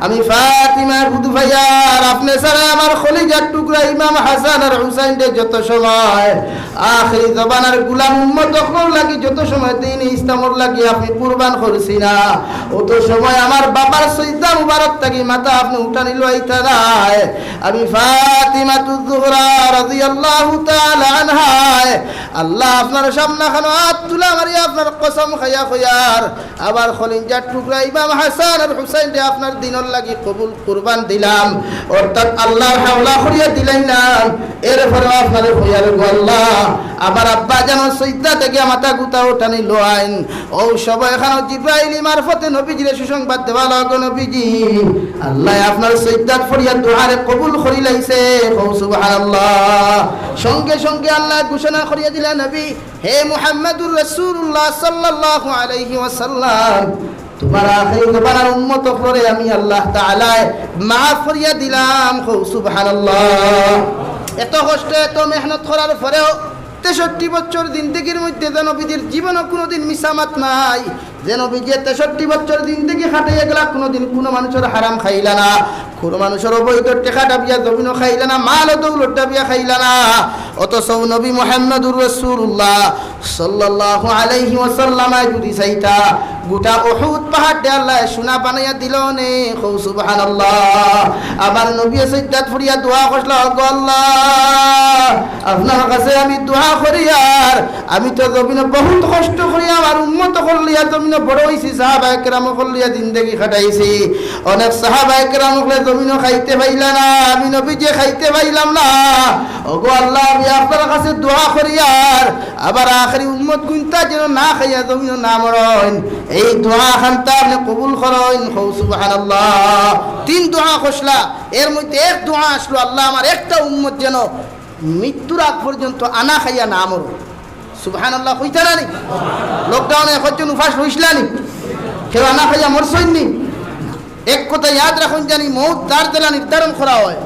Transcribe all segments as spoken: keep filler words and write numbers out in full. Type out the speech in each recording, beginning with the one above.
আমি ফাতিমা বুধ ভাইয়ার আপনে ছাড়া আমার কলিজার টুকরা ইমাম হাসান আর হুসাইনরে যত সময় আখেরি জমানার গুলাম উম্মত অকলর লাগি যত সময় দ্বীন ইসলামর লাগি আপনে কুরবান করছি না, অত সময় আমার বাবার সইজদা মুবারক থাকি মাথা আপনে উঠানি লইতা নায়। আমি ফাতিমাতুজ জুহরা রাদিয়াল্লাহু তাআলা আনহায় আল্লাহ আপনার সামনে খানো আত তুলা মারি আপনার কসম খাইয়া কইয়ার, আমার কলিজার টুকরা ইমাম হাসান আর হুসাইনরে আপনার দ্বীনর লাগি কবুল কুরবান দিলাম, অর্থাৎ আল্লাহর হাওলা করিয়া দিলাইলাম। এরপরেও আপনারে কইয়ার গো আল্লাহ, আমার আব্বা জানর সইজদা থাকি মাথা গুতা উঠানি লইন। অউ সময় খানো জিব্রাইল মারফতে নবীজিরে সুসংবাদ দেওয়া লাগো, নবীজি, আল্লাহ আপনার সইজদাত পড়িয়া দোয়ারে কবুল করিলাইছে। কও সুবহানাল্লাহ। সঙ্গে সঙ্গে আল্লাহ ঘোষণা করিয়া দিলা, নবী, হে মুহাম্মাদুর রাসূলুল্লাহ সাল্লাল্লাহু আলাইহি ওয়াসাল্লাম, তুমার আখেরি জমানার উম্মত অকলরে আমি আল্লাহ তাআলায় মাফ করিয়া দিলাম। কও সুবহানাল্লাহ। এত কষ্ট, এত মেহনত করার পরেও তেষট্টি বছর জিন্দেগির মধ্যে যে নবীজির জীবনও কোনোদিন মিছা মাত নাই, যে নবীজিয়ে তেষট্টি বছর জিন্দেগি কাটাইয়া গেলা, কোনোদিন কোনো মানুষর হারাম খাইলা না, কোনো মানুষর অবৈধ টেকা ডাবিয়া জমিনও খাইলা না, মাল ও দৌলত ডাবিয়া খাইলা না। অথচ নবী মুহাম্মাদুর রাসূলুল্লাহ সাল্লাল্লাহু আলাইহি ওয়াসাল্লাম যদি চাইতা, গোটা উহুদ পাহাড় দে আল্লাহ সোনা বানাইয়া দিল নে। কও সুবহানাল্লাহ। আমার নবী সইজদাত পড়িয়া দোয়া করলা, গো আল্লাহ, আপনার কাছে আমি দোয়া করিয়ার, আমি তো জমিনো বহুত কষ্ট করি আমার উম্মত অকল লইয়া জমিনো বড় অইছি, সাহাবায়ে কেরাম অকল লইয়া জিন্দেগি কাটাইছি। অনেক সাহাবায়ে কেরাম অকলে জমিনো খাইতে পাইলা না, আমি নবীজিয়ে খাইতে পাইলাম না। ওগো আল্লাহ, আমি আপনার কাছে দোয়া করিয়ার, আমার আখেরি উম্মত গুইন্তা যেন না খাইয়া জমিনো না মরইন। এই দোয়া খানতা আপনে কবুল করইন। কও সুবহানাল্লাহ। তিন দোয়া করলা, এর মধ্যে এক দোয়া আসলো, আল্লাহ, আমার একটা উম্মত যেন মৃত্যুর আগ পর্যন্ত আনা খাইয়া না মরো। সুবহানাল্লাহ কইতা না নি? লকডাউনে একজন উপাস রইছলা নি? কেউ আনা খাইয়া মরছইন নি? এক কথা ইয়াদ রাখইন, জানি মউত যার দিলা নির্ধারণ করা হয়,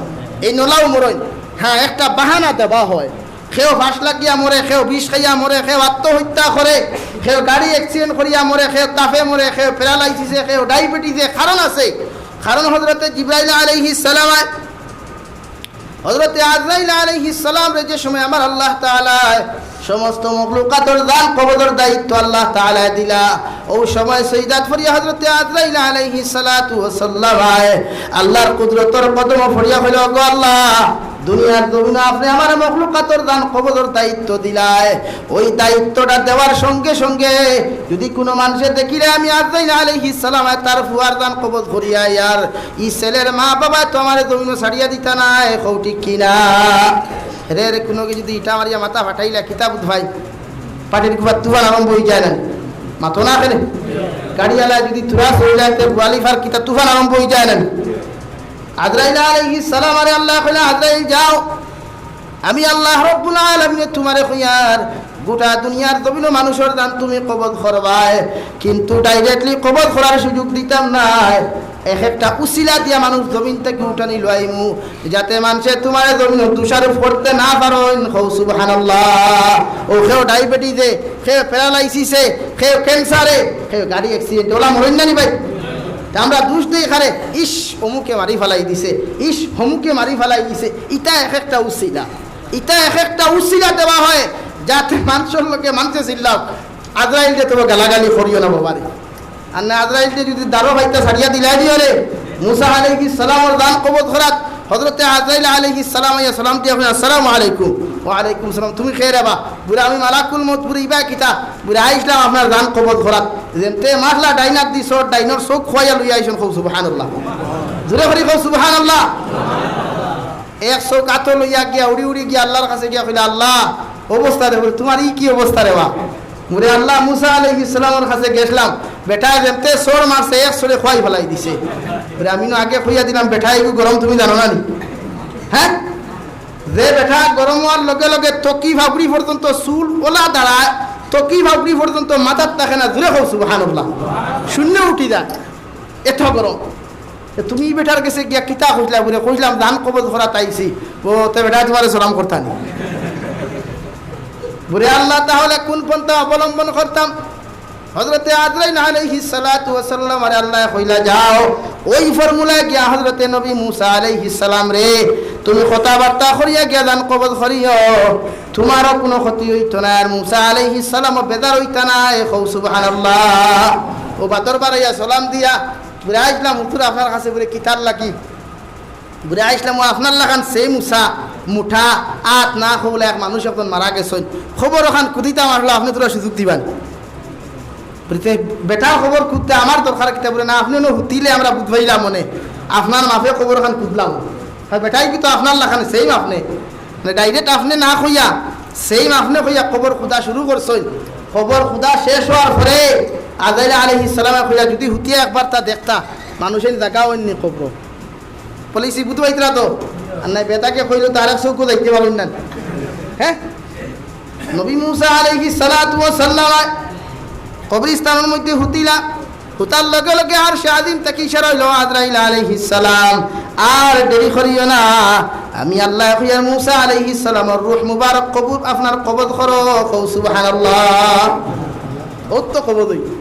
এই নলাও মরইন। হ্যাঁ, একটা বাহানা দেওয়া হয়। কেউ ফাঁস লাগিয়া মরে, কেউ বিষ খাইয়া মরে, কেউ আত্মহত্যা করে, কেউ গাড়ি অ্যাক্সিডেন্ট করিয়া মরে, কেউ তাপে মরে, কেউ প্যারালাইসিসে, কেউ ডায়াবেটিসে, কারণ আছে। কারণ হযরতে জিব্রাইল আলাইহিস সালাম, হযরতে আজরাইল আলাইহিস সালামরে যে সময় আমার আল্লাহ তাআলায় সমস্ত মখলুকাতর জান কবজর দায়িত্ব আল্লাহ তাআলায় দিলা, অউ সময় সইজদাত পড়িয়া হযরতে আজরাইল আলাইহিস সালাতু ওয়াস সালাম আয় আল্লাহর কুদরতর কদমো পড়িয়া কইলা, গো আল্লাহ, দুনিয়ার জমিনো আপনে আমার মখলুকাতর জান কবজর দায়িত্ব দিলায়, ওই দায়িত্বটা দেওয়ার সঙ্গে সঙ্গে যদি কোনো মানুষে দেখিলে আমি আজরাইল আলাইহিস সালাম আয় তার ফুয়ার জান কবজ করিয়া ইয়ার, ই ছেলের মা বাবা তো আমারে জমিনো ছাড়িয়া দিতা নায়, কও ঠিক কি না? রে রে, কোনো যদি ইটা মারিয়া মাথা ফাটাইলা, কিতা বুঝ ভাই, পাটির কুপার তুফান আরম্ভ অই যায় না? মাতো না কেনে? গাড়িআলায় যদি তুরা চইলায়, তে বুয়ালিফার কিতা তুফান আরম্ভ অই যায় না? আজরাইল আলাইহিস সালাম, আরে আল্লাহ কইলা, আজরাইল যাও, আমি আল্লাহ রব্বুল আলামিনে তুমারে কইয়ার, গোটা দুনিয়ার জমিনো মানুষর জান তুমি কবজ করবায়, কিন্তু ডাইরেক্টলি কবজ করার সুযোগ দিতাম নায়। এক একটা উসিলা দিয়া মানুষ জমিন থাকি উঠানি লইমু, যাতে মানষে তুমারে জমিনো দোষারোপ করতে না পারইন। কও সুবহানাল্লাহ। অউ কেউ ডায়াবেটিসে, কেউ প্যারালাইসিসে, কেউ ক্যান্সারে, কেউ গাড়ি অ্যাক্সিডেন্টে, অলা মরইন না নি ভাই? তে আমরা দোষ দেই কারে, ইস, অমুকে মারি ফালাই দিছে, ইস, হমুকে মারি ফালাই দিছে। ইটা এক একটা উসিলা, ইটা এক একটা উসিলা দেওয়া হয়, যাতে মানষর লগে মানষে চিল্লাউক, আজরাইলরে তো গালাগালি করিও না বাবারে। আর না আজরাইলরে যদি দারো বাইতা ছাড়িয়া দিলাই দিও রে, মুসা আলাইহিস সালামর জান কবজ করাত, হযরতে আজরাইল আলাইহিস সালাম আইয়া সালাম দিয়া কইন, "আসসালামু আলাইকুম।" "ওয়া আলাইকুম সালাম।" "তুমি কে রে বা?" "বুড়া আমি মালাকুল মউত।" "বুড়া ইবা কিতা?" "বুড়া আইছলাম আপনার জান কবজ করাত।" যেমতে মারলা ডাইন আত দি চড়, ডাইনর চউখ খুয়াইয়া লইয়া আইছইন। কও সুবহানাল্লাহ। জোরে করি কও সুবহানাল্লাহ। এক চউখ আতো লইয়া গিয়া উড়ি উড়ি গিয়া আল্লাহর কাছে গিয়া কইলা, "আল্লাহ, অবস্থা দেখো, তুমার ই কি অবস্থা রে বা?" বুলে, "আল্লাহ, মুসা আলাইহিস সালামর কাছে গেছলাম, বেটায় যেমতে চড় মারছে, এক চড়ে খুয়াই ফালাই দিছে।" বুলে, "আমি নু আগে কইয়া দিলাম, বেটায় ইগু গরম তুমি জানো না নি?" হ্যাঁ? যে বেটা গরম অওয়ার লগে লগে তকি ফাগুড়ি পর্যন্ত চুল অলা দাড়ায়, তকি ফাগুড়ি পর্যন্ত মাথাত থাকে না, জোরে কও সুবহানাল্লাহ। শূন্য উঠি যায়, এত গরম। তে তুমি ই বেটার গেছে গিয়া কিতা কইছলা? বুলে, "কইছলাম জান কবজ করাত আইছি।" "ও, তে বেটায় তুমারে সালাম করতা নি?" বুলে, "আল্লাহ, তাহলে কোন পন্থা অবলম্বন করতাম?" হযরতে আজরাইল আলাইহিস সালাতু ওয়াস সালাম, আরে আল্লাহ কইলা, "যাও, ওই ফর্মুলায় গিয়া হযরতে নবী মুসা আলাইহিস সালামরে তুমি কথাবার্তা করিয়া গিয়া জান কবজ করিও, তুমারও কুনু ক্ষতি অইতো নায়, আর মুসা আলাইহিস সালামও বেজার অইতা নায়। কও সুবহানাল্লাহ। অউ বাতর বারাইয়া সালাম দিয়া বুলে আইছলাম হুজুর আপনার কাছে বুলে কিতার লাগি? বুলে আইছলাম অউ আপনার লাখান same উচা, মুটা, আত না কওলা এক মানুষ একজন মারা গেছইন, খবর অখান কুদিতাম, আসলে আপনে থুড়া সুযোগ দিবা নি। বুলে, তে বেটার খবর কুদতে আমার দরকার কিতা? বুলে, না, আপনে অনো হুতিলে আমরা বুঝ পাইলাম অনে, আপনার মাফে খবর অখান কুদলাম। অয় বেটায় কিতা আপনার লাখান same আপনে, মানে direct আপনে না কইয়া same আপনে কইয়া খবর কুদা শুরু করছইন। খবর কুদা শেষ অওয়ার পরে আজরাইল আলাইহিস সালামে কইলা, যুদি হুতিয়া একবার তা দেখতা, মানুষইন জাগা অইন নি কবরো। বুলে, ইসি বুঝ পাইতরা তো, আর নায় বেটাকে কইলে তো আরেক চউখো যাইতে পারইন না। হ্যাঁ, নবী মুসা আলাইহিস সালাতু ওয়াস সালাম কবরস্থানর মধ্যে হুতিলা, হুতার লগে লগে আরশে আজিম থাকি ইশারা অইলো, আজরাইল আলাইহিস সালাম, আর দেরি করিও না, আমি আল্লায় কইয়ার মুসা আলাইহিস সালামর রূহ মুবারক কবুল, আপনার কবজ করো। কও সুবহানাল্লাহ। অউ তো কবজ অইলো।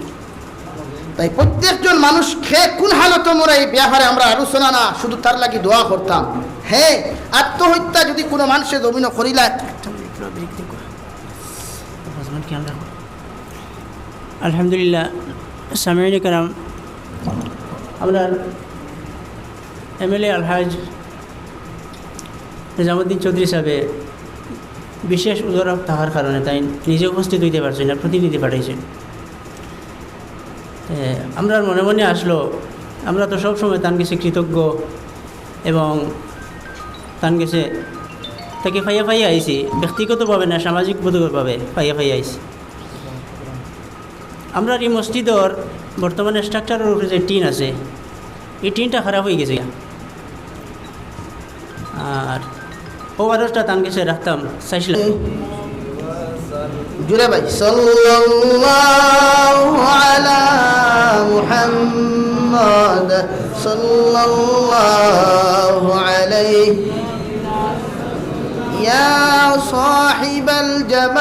তাই প্রত্যেকজন মানুষ কে কুন হালতো মরে, এই ব্যাপারে আমরা আলোচনা না, শুধু তার লাগি দোয়া করতাম। হ্যাঁ, আত্মহত্যা যুদি কুনু মানষে জমিনো করিলায়, আলহামদুলিল্লাহ, সামিইন কেরাম, আমরার এমএলএ আলহাজ নিজামুদ্দিন চৌধুরী সাহেবে বিশেষ উজর থাকার কারণে তাইন নিজে উপস্থিত অইতে পারছইন না, প্রতিনিধি পাঠাইছইন। এ, আমরার মনে মনে আসলো, আমরা তো সব সময় তান গেছে কৃতজ্ঞ এবং তান গেছে তাকে পাইয়া পাইয়া আইছি, ব্যক্তিগতভাবে না, সামাজিকভাবে পাইয়া পাইয়া আইছি। আমরার ই মসজিদর বর্তমানে স্ট্রাকচারর উপরে যে টিন আছে, ই টিনটা খারাপ অইগেছে। আর অউ আরজটা তান গেছে রাখতাম চাইছলাম। জুরে ভাই, সাল্লাল্লাহু আলা মুহাম্মদ, সাল্লাল্লাহু আলাইহি يا صاحب الجمال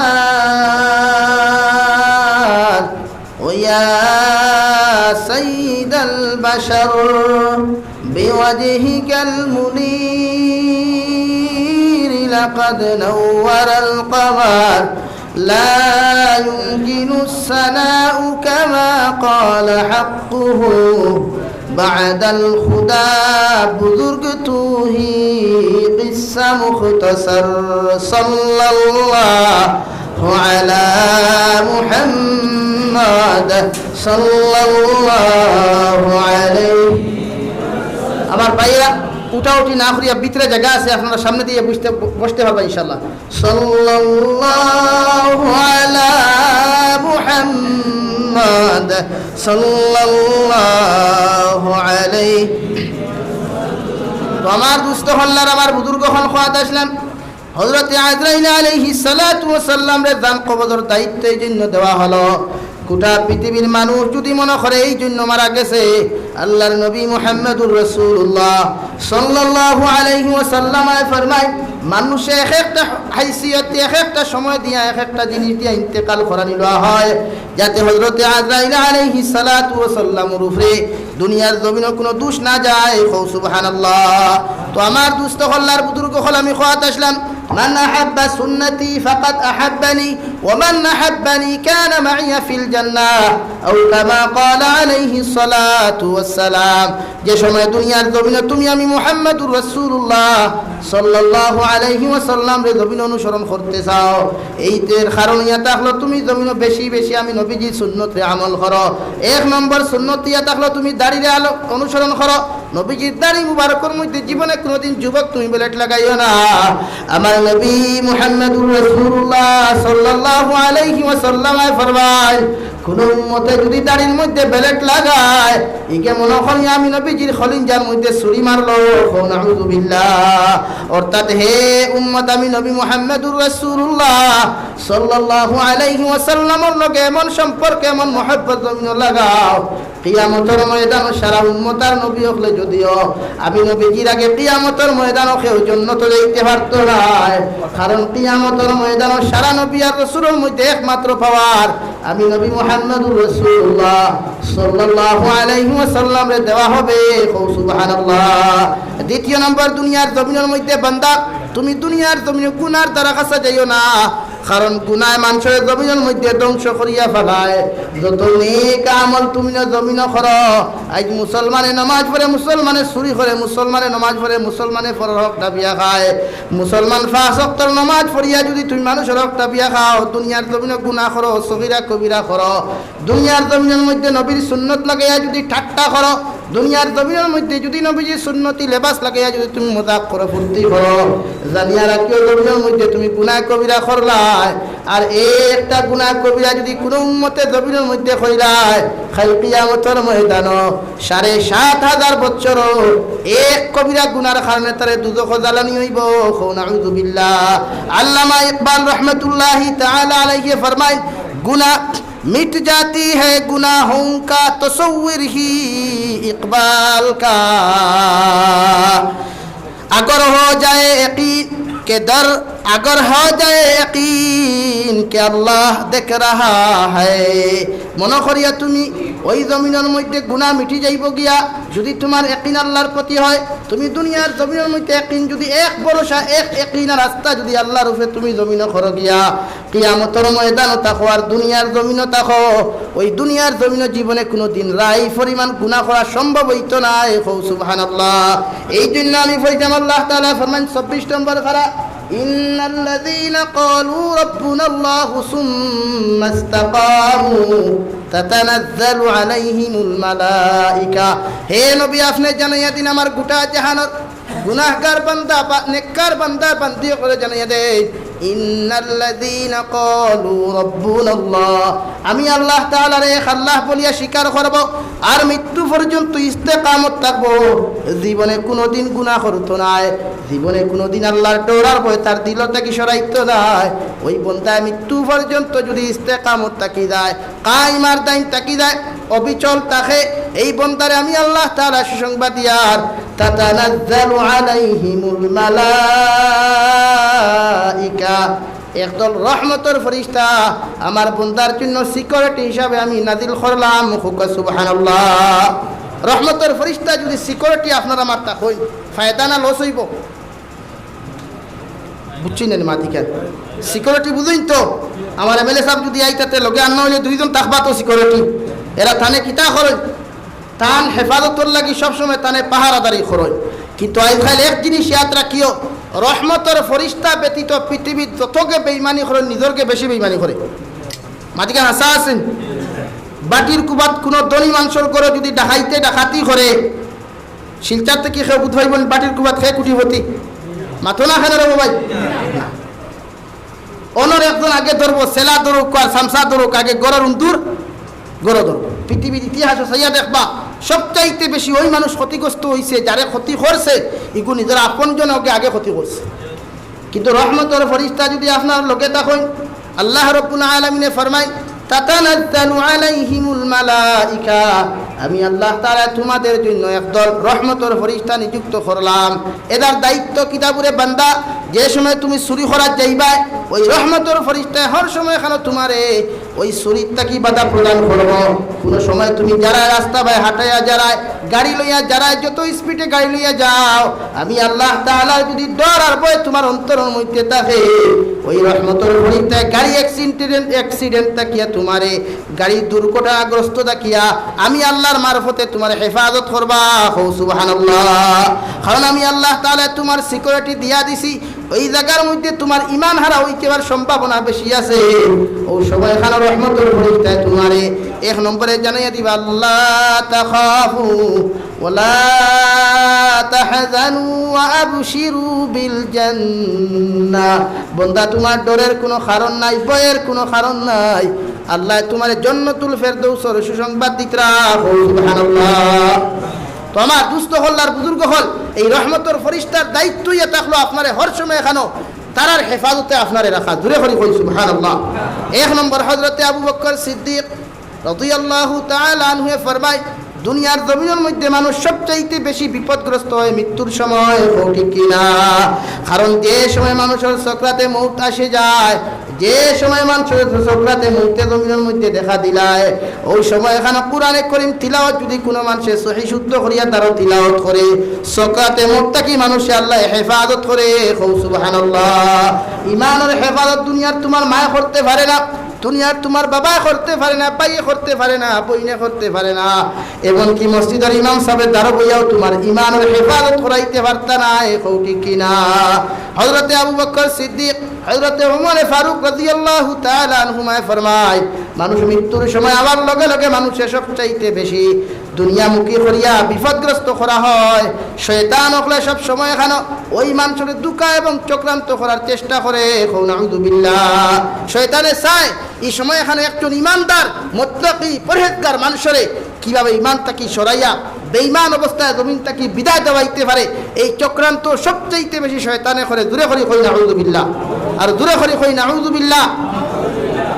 ويا سيد البشر بوجهك المنير لقد نور القمر لا يمكن الثناء كما قال حقه بعد الخدا بزرگ تو ہی قصہ مختصر صلی اللہ علی محمد صلی اللہ علیہ۔ আমার ভাইরা, উঠাউঠি না করিয়া ভিতরে জাগা আছে, আপনারা সামনে দিয়া বসতে, বসতে পারবা ইনশাআল্লাহ। সাল্লাল্লাহু আলা মুহাম্মদ সাল্লাল্লাহু আলাইহি। তো আমার দুস্ত অকল আর আমার বুজুর্গ অকল কওয়াত আছলাম, হযরতে আজরাইল আলাইহিস সালাতু ওয়াস সালামরে জান কবজর দায়িত্ব এই জন্য দেওয়া হলো, গোটা পৃথিবীর মানুষ যদি মনে করে এই জন্য মারা গেছে, আল্লাহর নবী মুহাম্মদুর রাসূলুল্লাহ সাল্লাল্লাহু আলাইহি ওয়াসাল্লাম ফরমায়, মানুষে এক একটা হাইসিয়তে, এক একটা সময় দিয়া, এক একটা জিনিস দিয়া ইন্তেকাল করানি লওয়া হয়, যাতে হযরতে আজরাইল আলাইহিস সালাতু ওয়াস সালামর উপরে দুনিয়ার জমিনো কুনু দুষ না যায়। কও সুবহানাল্লাহ। তো আমার দুস্ত অকল আর বুজুর্গ অকল, আমি কওয়াত আছলাম, من أحب سنتي فقد أحبني ومن أحبني كان معي في الجنة أو كما قال عليه الصلاة والسلام। যে সময় দুনিয়ার জমিনো তুমি আমি মুহাম্মাদুর রাসূলুল্লাহ সাল্লাল্লাহু আলাইহি ওয়াসাল্লামরে জমিনো অনুসরণ করতে চাও, এইটার কারণ ইয়া থাকলো তুমি জমিনো বেশি বেশি আমি নবীজির সুন্নতরে আমল করো। এক নম্বর সুন্নত ইয়া থাকলো তুমি দাড়িরে আলো-, অনুসরণ করো। নবীজির দাড়ি মুবারকর মধ্যে জীবনে কোনোদিন যুবক তুমি বেলেট লাগাইও না। আমার নবী মুহাম্মাদুর রাসূলুল্লাহ সাল্লাল্লাহু আলাইহি ওয়াসাল্লাম ফরমায়, কুনু উম্মতে যদি দাড়ির মধ্যে বেলেট লাগায়, ইগে মনে করি আমি নবীজির কলিজার মধ্যে ছুরি মারলো। কও নাউজুবিল্লাহ। অর্থাৎ হে উম্মত, আমি নবী মুহাম্মাদুর রাসূলুল্লাহ সাল্লাল্লাহু আলাইহি ওয়াসাল্লামর লগে এমন সম্পর্ক, এমন মহব্বত জমিনো লাগাও, কিয়ামতর ময়দানো সারা উম্মত আর নবী অকলে যদিও আমি নবীজির আগে কিয়ামতর ময়দানো কেউ জন্নতো যাইতে পারতো নায়, কারণ কিয়ামতর ময়দানো সারা নবী আর রসুলর মধ্যে একমাত্র পাওয়ার আমি নবী মুহাম্মদুর রাসূলুল্লাহ সাল্লাল্লাহু আলাইহি ওয়াসাল্লামরে দেওয়া হবে। কও সুবহানাল্লাহ। দ্বিতীয় নম্বর, দুনিয়ার জমিনর মধ্যে বান্দা, তুমি দুনিয়ার জমিনো গুনার দ্বারা কাছা যাইও না, কারণ গুনায় মানষরে জমিনর মধ্যে ধ্বংস করিয়া ফালায়। যত নেক আমল তুমি না জমিনো করো, আইজ মুসলমানে নমাজ পড়ে, মুসলমানে চুরি করে, মুসলমানে নমাজ পড়ে, মুসলমানে পরর হক দাবিয়া খায়, মুসলমান পাঁচ ওয়াক্তর নমাজ পড়িয়া যুদি তুমি মানষর হক দাবিয়া খাও, দুনিয়ার জমিনো গুনা করো, সগীরা কবিরা করো, দুনিয়ার জমিনর মধ্যে নবীর সুন্নত লাগাইয়া যুদি ঠাট্টা করো, দুনিয়ার জমিনর মধ্যে যুদি নবীজির সুন্নতি লেবাস লাগাইয়া যুদি তুমি মজাক করো, ফুর্তি করো, জানিয়া রাখিও জমিনর মধ্যে তুমি গুনা কবিরা করলায়। আর এই একটা গুনা কবিরা যুদি কুনু উম্মতে জমিনর মধ্যে কইরায়, কাইল কিয়ামতর ময়দানো সাড়ে সাত হাজার বছর এক কবিরা গুনার কারণে তারে দুজখো জ্বালানি অইবো। কও নাউজুবিল্লাহ। আল্লামা ইকবাল রহমতুল্লাহি তাআলা আলাইহি ফরমায়, গুনা مٹ جاتی ہے گناہوں کا تصور ہی اقبال کا۔ اگر ہو جائے یقین کہ در، اگر ہو جائے یقین کہ اللہ دیکھ رہا ہے۔ মনো করিয়া তুমি ওই জমিনর মধ্যে গুনা মিটি যাইবো গিয়া, যুদি তুমার একিন আল্লাহর প্রতি হয়, তুমি দুনিয়ার জমিনর মধ্যে একিন যুদি এক ভরসা, এক একিন আর আস্থা যুদি আল্লাহর উপরে তুমি জমিনো করো গিয়া, কিয়ামতর ময়দানো থাকো আর দুনিয়ার জমিনো থাকো, ওই দুনিয়ার জমিনো জীবনে কুনুদিন রাই পরিমাণ গুনা করা সম্ভব অইতো নায়। কও সুবহানাল্লাহ। এই জন্য আমি পড়তাম, আল্লাহ তাআলা ফরমান চব্বিশ নম্বর পারা, إن الذين قالوا ربنا الله ثم استقاموا تتنزل عليهم الملائكة। হে নবী, আপনে জানাইয়া দিন আমার গোটা জাহানর গুনাহগার বান্দা বা নেককার বান্দা বান্দি অকলরে জানাইয়া দেইন, إن الذين قالوا ربنا الله, আমি আল্লাহ তাআলারে এক আল্লাহ বলিয়া স্বীকার করব, আর মৃত্যু পর্যন্ত ইস্তেকামত থাকব, জীবনে কুনুদিন গুনা করতো নায়, জীবনে কুনুদিন আল্লাহর ডর আর ভয় তার দিল থাকি সরাইতো নায়। ওই বন্দায় মৃত্যু পর্যন্ত যুদি ইস্তেকামত থাকি যায়, কায়েম আর দায়েম থাকি যায়, অবিচল থাকে, এই বন্দারে আমি আল্লাহ তাআলা সুসংবাদ দিয়ার, تتنزل عليهم الملائكة, একদল রহমতর ফিরিস্তা আমার বন্দার জন্য সিকিউরিটি হিসাবে আমি নাজিল করলাম। কও সুবহানাল্লাহ। রহমতর ফিরিস্তা যুদি সিকিউরিটি আপনার আমার থাকইন, ফায়দা না লস অইবো? বুঝছইন না নি মাতিকা? সিকিউরিটি বুঝইন তো? আমার এমএলএ সাব যুদি আইতা তে লগে আনা অইলে দুইজন থাকবা তো সিকিউরিটি। এরা তানে কিতা করইন? তান হেফাজতর লাগি সবসময় তানে পাহারাদারি করইন। কিন্তু আইজকাইল এক জিনিস ইয়াদ রাখিও, রহমতর ফিরিস্তা ব্যতীত পৃথিবীত যতগে বেইমানি করইন, নিজরগে বেশি বেইমানি করে। মাতিকা হাছা আছে নি? বাটির কুবাত কুনু ধনী মানষর ঘরো যুদি ডাকাইতে ডাকাতি করে, শিলচর থাকি কেউ বুধ ভাই বোন বাটির কুবাত কে কুটিপতি। মাতো না কেনে রে ভাই? অনর একজন আগে ধরবো, সেলা ধরুক আর সামসা ধরুক, আগে ঘরর উন্দুর ঘরো ধরবো। পৃথিবীর ইতিহাসো চাইয়া দেখবা, সবচাইতে বেশি ওই মানুষ ক্ষতিগ্রস্ত অইছে, যারে ক্ষতি করছে, ইগু নিজর আপনজন অগে আগে ক্ষতি করছে। কিন্তু রহমতর ফিরিস্তা যুদি আপনার লগে থাকইন, আল্লাহ রাব্বুল আলামিনে ফরমাইন, تتنزل عليهم الملائكة, আমি আল্লাহ তাআলা তোমাদের জন্য একদল রহমতর ফিরিস্তা নিযুক্ত করলাম। এরার দায়িত্ব কিতা বুলে বান্দা, যে সময় তুমি চুরি করাত যাইবায়, ওই রহমতর ফিরিস্তায় হর সময় খানো তোমারে ওই চুরির থাকি বাধা প্রদান করবো। কুনু সময় তুমি যারায় রাস্তা বায় হাটাইয়া যারায়, গাড়ি লইয়া যারায়, যত স্পিডে গাড়ি লইয়া যাও, আমি আল্লাহ তাআলার যুদি ডর আর ভয় তোমার অন্তরর মধ্যে থাকে, ওই রহমতর ফিরিস্তায় গাড়ি অ্যাক্সিডেন্ট, অ্যাক্সিডেন্ট থাকিয়া তোমারে, গাড়ি দুর্ঘটনাগ্রস্ত থাকিয়া আমি আল্লাহর মারফতে তোমার হেফাজত করবা। কও সুবহানাল্লাহ। কারণ আমি আল্লাহ তাআলায় তোমার সিকিউরিটি দিয়া দিছি, ওই জাগার মধ্যে তোমার ইমান হারা অইবার সম্ভাবনা বেশি আছে। ওই সময় খানো রহমতর ফিরিস্তায় তোমারে এক নম্বরে জানাইয়া দিবা, আল্লাহ তাখাফু ওয়ালা তাহজানু ওয়া আবশিরু বিল জান্নাহ। বন্দা, তোমার ডরের কুনু কারণ নাই, ভয়ের কুনু কারণ নাই। আল্লায় তোমারে জন্নতুল ফেরদৌসর সুসংবাদ দিতরা। কও সুবহানাল্লাহ। তো আমার দুস্ত অকল আর বুজুর্গ অকল, এই রহমতর ফিরিস্তার দায়িত্ব ইয়া থাকলো আপনারে হর সময় খানো তারার হেফাজতে আপনারে রাখা। জুরে করি কই সুবহানাল্লাহ। এক নম্বর হযরতে আবু বকর সিদ্দিক রাদিয়াল্লাহু তাআলা আনহুয়ে ফরমায়, দুনিয়ার জমিনর মধ্যে মানুষ সবচাইতে বেশি বিপদগ্রস্ত হয় মৃত্যুর সময়, কও ঠিক কি না? কারণ যে সময় মানুষর সকরাতে মউত আসি যায়, যে সময় মানুষর সকরাতে মউতে জমিনর মধ্যে দেখা দিলায়, ওই সময় এখানো কোরআনে করিম তিলাওয়াত যদি কুনু মানষে সহি শুদ্ধ করিয়া তারও তিলাওয়াত করে, সকরাতে মউত থাকি মানুষে আল্লায় হেফাজত করে, কও সুবহানাল্লাহ। ইমানর হেফাজত দুনিয়ার তুমার মায় করতে পারে না, দুনিয়ার তুমার বাবায় করতে পারে না, ভাইয়ে করতে পারে না, বইনে করতে পারে না, এমনকি মসজিদর ইমাম সাবে দারো বইয়াও তুমার ইমানর হেফাজত করাইতে পারতা নায়, কও ঠিক কি না? হযরতে আবু বকর সিদ্দিক, হযরতে ওমরে ফারুক রাদিয়াল্লাহু তাআলা আনহুমায় ফরমায়, মানুষ মৃত্যুর সময় আবার লগে লগে মানুষে সবচাইতে বেশি দুনিয়ামুখী করিয়া বিপদগ্রস্ত করা হয়। শয়তান অকলে সব সময় এখানো ওই মানষরে ধুকা এবং চক্রান্ত করার চেষ্টা করে, কও নাউযুবিল্লাহ। শয়তানে চায় ই সময় এখানো একজন ইমানদার, মুত্তাকি, পরহেজগার মানষরে কিভাবে ইমান থাকি সরাইয়া বেইমান অবস্থায় জমিন থাকি বিদায় দেওয়াইতে পারে, এই চক্রান্ত সবচাইতে বেশি শয়তানে করে। জুরে করি কই নাউযুবিল্লাহ, আর জুরে করি কই নাউযুবিল্লাহ।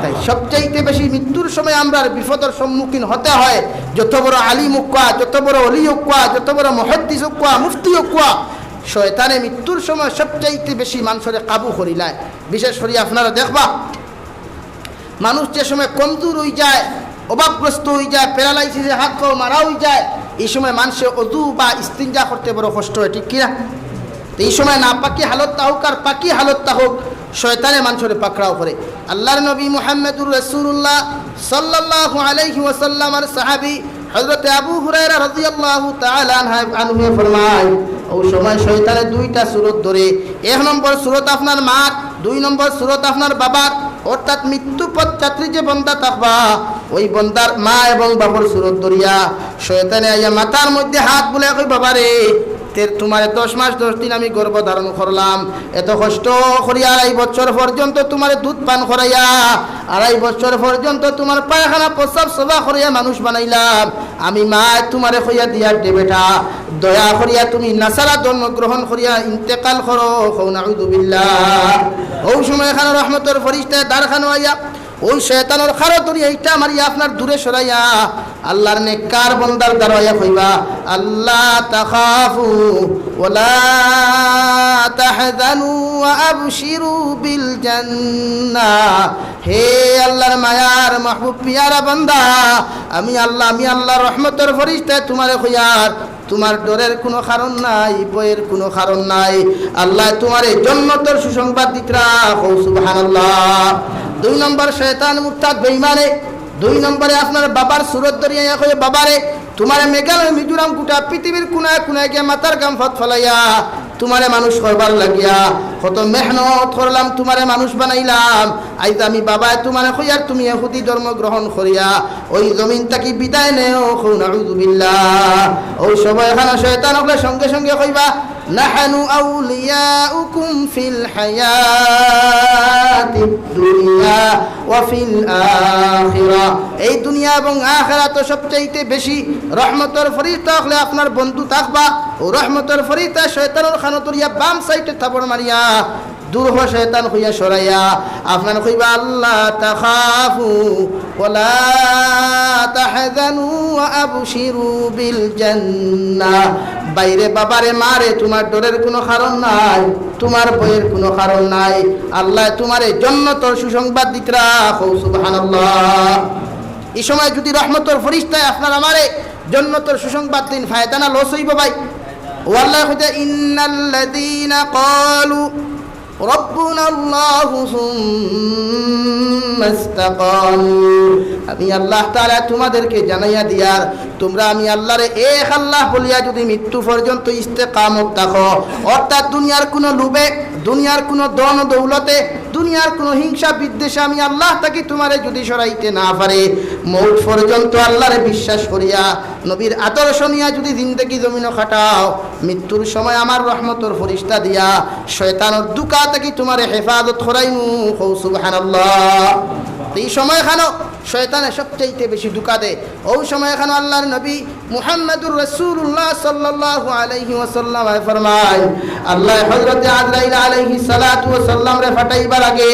তাই সবচাইতে বেশি মৃত্যুর সময় আমরার বিপদর সম্মুখীন হতে হয়। যত বড় আলিম অউক্কা, যত বড় অলি অউক্কা, যত বড় মুহাদ্দিস অউক্কা, মুফতি অউক্কা, শয়তানে মৃত্যুর সময় সবচাইতে বেশি মানষরে কাবু করিলায়। বিশেষ করি আপনারা দেখবা, মানুষ যে সময় কমজোর অইযায়, অভাবগ্রস্ত অইযায়, প্যারালাইসিসে হাত পাও মারা অইযায়, ই সময় মানষে অজু বা ইস্তিনজা করতে বড় কষ্ট হয়, ঠিক কি না? তো ই সময় নাপাকি হালত থাকউক আর পাকি হালত থাকউক, শয়তানে মানষরে পাকড়াও করে। আল্লার নবী মুহাম্মাদুর রাসূলুল্লাহ সাল্লাল্লাহু আলাইহি ওয়াসাল্লামর সাহাবী হযরতে আবু হুরায়রা রাদিয়াল্লাহু তাআলা আনহা-, আনহুয়ে ফরমায়, ওই সময় শয়তানে দুইটা সুরত ধরে। এক নম্বর সুরত আপনার মার, দুই নম্বর সুরত আপনার বাবার, অর্থাৎ মৃত্যু পথযাত্রী যে বন্দা থাকবা, ওই বন্দার মা এবং বাবার সুরত ধরিয়া শয়তানে আইয়া মাথার মধ্যে হাত বুলাইয়া কয়, "বাবারে, তের তুমারে দশ মাস দশ দিন আমি গর্ভ ধারণ করলাম, এত কষ্ট করিয়া আড়াই বছর পর্যন্ত তুমারে দুধ পান করাইয়া, আড়াই বছর পর্যন্ত তুমার পায়খানা প্রস্রাব সবা করিয়া মানুষ বানাইলাম, আমি মায় তুমারে কইয়া দিয়ার দে বেটা, দয়া করিয়া তুমি নাসারা ধর্ম গ্রহণ করিয়া ইন্তেকাল করো।" কও নাউযুবিল্লাহ। ওই সময় এখানো রহমতর ফিরিস্তায় দ্বারখানো আইয়া ওই শয়তানর খাড়া ধরিয়া ইটা মারিয়া আপনার দূরে সরাইয়া আল্লার নেককার বন্দার দ্বারো আইয়া কইবা, "আল্লা তাখাফু ওয়া লা তাহজানু ওয়া আবশিরু বিল জান্নাহ।" হে আল্লার মায়ার মাহবুব পিয়ারা বান্দা, আমি আল্লাহ, আমি আল্লার রহমতর ফিরিস্তায় তুমারে কইয়ার, তুমার ডরের কুনু কারণ নাই, ভয়ের কুনু কারণ নাই। আল্লায় তুমারে জন্নতর সুসংবাদ দিতরা, কও সুবহানাল্লাহ। দুই নম্বর শয়তান মুরতাদ বেইমানে, দুই নম্বরে আপনার বাবার সুরত ধরিয়া ইয়া কয়, "বাবারে, তুমারে মেঘালয়, মিজোরাম, গুটা পৃথিবীর কুনায় কুনায় গিয়া মাথার ঘাম ফাত ফালাইয়া তুমারে মানুষ করবার লাগিয়া কত মেহনত করলাম, তুমারে মানুষ বানাইলাম। আইজ আমি বাবায় তুমারে কইয়ার তুমি ইহুদি ধর্ম গ্রহণ করিয়া ওই জমিন থাকি বিদায় নেও।" কও নাউযুবিল্লাহ। ওই সময় এখানো শয়তান অকলে সঙ্গে সঙ্গে কইবা, "নাহনু আউলিয়াউকুম ফিল হায়াতিদ দুনিয়া ওয়া ফিল আখিরা।" এই দুনিয়া এবং আখিরাতো সবচাইতে বেশি রহমতর ফিরিস্তা অকলে আপনার বন্ধু থাকবা। ও রহমতর ফিরিস্তা শয়তানর খানো ধরিয়া বাম সাইডে থাপড় মারিয়া দূর হ শয়তান কইয়া সরাইয়া আপনার কইবা, "আল্লা তাখাফু ওয়া লা তাহজানু ওয়া আবশিরু বিল জান্নাহ।" বাইরে বাবারে মারে, তুমার ডরের কুনু কারণ নাই, তুমার ভয়ের কুনু কারণ নাই। আল্লায় তুমারে জন্নতর সুসংবাদ দিতরা, কও সুবহানাল্লাহ। ই সময় যুদি রহমতর ফিরিস্তায় আপনার আমারে জন্নতর সুসংবাদ দেইন, ফায়দা না লস অইবো ভাই? ও আল্লায় কইতা, "ইন্নাল্লাযীনা ক্বালু রাব্বুনাল্লাহু সুম্মাস্তাকামু।" আমি আল্লাহ তাআলা তুমাদেরকে জানাইয়া দিয়ার, তুমরা আমি আল্লারে এক আল্লাহ বলিয়া যুদি মৃত্যু পর্যন্ত ইস্তেকামত থাকো, অর্থাৎ দুনিয়ার কুনু লোভে, দুনিয়ার কুনু ধন দৌলতে, দুনিয়ার কুনু হিংসা বিদ্বেষে আমি আল্লাহ থাকি তুমারে যুদি সরাইতে না পারে, মউত পর্যন্ত আল্লারে বিশ্বাস করিয়া নবীর আদর্শ নিয়া যুদি জিন্দেগি জমিনো কাটাও, মৃত্যুর সময় আমার রহমতর ফিরিস্তা দিয়া শয়তানর ধুকা থাকি তুমারে হেফাজত করাইমু। কও সুবহানাল্লাহ। ই সময় খানো শয়তানে সবচাইতে বেশি ধোঁকা দেয়। অউ সময় এখানো আল্লাহর নবী মুহাম্মাদুর রাসূলুল্লাহ সাল্লাল্লাহু আলাইহি ওয়াসাল্লাম ফরমায়, আল্লাহ হযরতে আজরাইল আলাইহিস সালাতু ওয়াস সালামরে ফাটাইবার আগে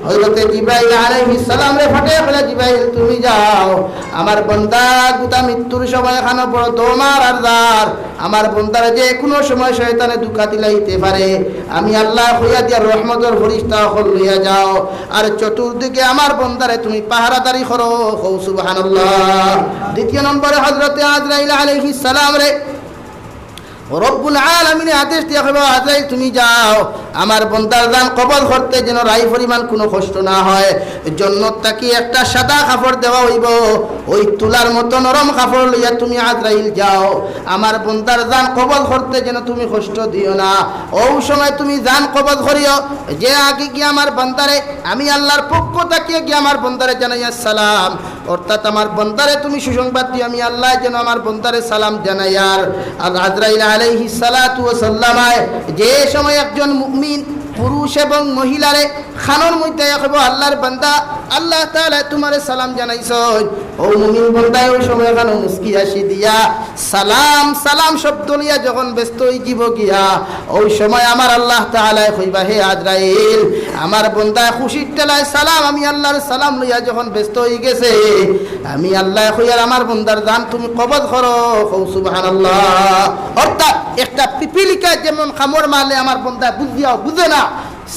হযরতে জিব্রাইল আলাইহিস সালামরে ফাটাইয়া বলে, "জিব্রাইল, তুমি যাও, আমার বন্দা গুতা মৃত্যুর সময় এখানো বড় দম আর আর যার, আমার বন্দারে যে কুনু সময় শয়তানে ধোঁকা দিলাইতে পারে, আমি আল্লাহ কইয়া দিয়া রহমতর ফিরিস্তা অকল লইয়া যাও, আর চতুর্দিকে আমার বন্দারে তুমি পাহারাদারি করো।" কও সুবহানাল্লাহ। দ্বিতীয় নম্বরে হযরতে আজরাইল আলাইহিস সালামরে রব্বুল আলামিনে আদেশ দিয়া কইবা, "আজরাইল, তুমি যাও, আমার বন্দার জান কবজ করতে যেন রাই পরিমাণ কুনু কষ্ট না হয়। জন্নত থাকি একটা সাদা কাপড় দেওয়া অইবো, ওই তুলার মতো নরম কাপড় লইয়া তুমি আজরাইল যাও, আমার বন্দার জান কবজ করতে যেন তুমি কষ্ট দিও না। অউ সময় তুমি জান কবজ করিও, যে আগে গিয়া আমার বন্দারে, আমি আল্লাহর পক্ষ থাকিয়া গিয়া আমার বন্দারে জানাইয়া সালাম।" অর্থাৎ আমার বন্দারে তুমি সুসংবাদ দিও, আমি আল্লাহ যেন আমার বন্দারে সালাম জানাইয়ার। আর আজরাইল আলাইহিস সালাতু ওয়াস সালাম আয়, যে সময় একজন মুমিন পুরুষ এবং মহিলারে কানর মধ্যে কইবো, "আল্লাহর বান্দা, আল্লাহ তাআলায় তুমারে সালাম জানাইছইন।" অউ মুমিন বন্দায় অউ সময় এখানো মুস্কি হাসি দিয়া সালাম, সালাম শব্দ লইয়া যখন ব্যস্ত অইযিবো গিয়া, অউ সময় আমার আল্লাহ তাআলায় কইবা, "হে আজরাইল, আমার বন্দায় খুশির ঠেলায় সালাম, আমি আল্লাহর সালাম লইয়া যখন ব্যস্ত অইগেছে, আমি আল্লায় কইয়ার আমার বন্দার জান তুমি কবজ করো।" কও সুবহানাল্লাহ। অর্থাৎ একটা পিপিলিকা যেমন কামড় মারলে আমার বন্দায় বুঝিয়াও বুঝে না,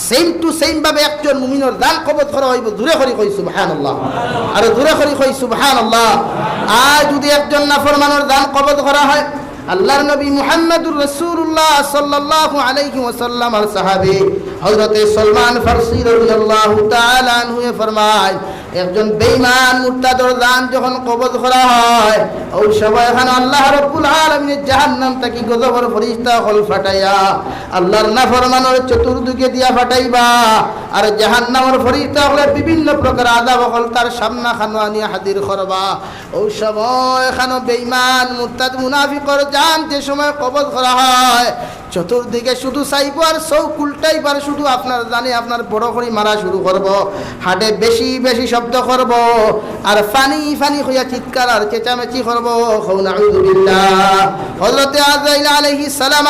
same to same ভাবে একজন মুমিনর জান কবজ করা অইবো। জুরে করি কই সুবহানাল্লাহ, আরো জুরে করি কই সুবহানাল্লাহ। আর যুদি একজন নাফরমানর জান কবজ করা হয়, আল্লাহর নবী মুহাম্মাদুর রাসূলুল্লাহ সাল্লাল্লাহু আলাইহি ওয়াসাল্লামর সাহাবী হযরতে সলমান ফারসি রাদিয়াল্লাহু তাআলা আনহুয়ে ফরমায়, একজন বেঈমান মুরতাদর জান যখন কবজ করা হয়, অউ সময় এখানো আল্লাহ রাব্বুল আলামিনে জাহান্নাম থাকি গজবর ফিরিস্তা অকল ফাটাইয়া আল্লাহর নাফরমানর চতুর্দিকে দিয়া ফাটাইবা, আর জাহান্নামর ফিরিস্তা অকলে বিভিন্ন প্রকার আযাব অকল তার সামনা খানো আনিয়া হাজির করবা। অউ সময় এখানো বেঈমান মুরতাদ মুনাফিকর জান যে সময় কবজ করা হয়, চতুর্দিকে শুধু চাইবো আর চউখ উল্টাইবার, শুধু আপনার জানে আপনার বড় করি মারা শুরু করবো, হাটে বেশি বেশি শব্দ করবো, আর ফানি ফানি কইয়া চিৎকার আর চেঁচামেচি করবো। কও নাউযুবিল্লাহ। হযরতে আজরাইল আলাইহিস সালাম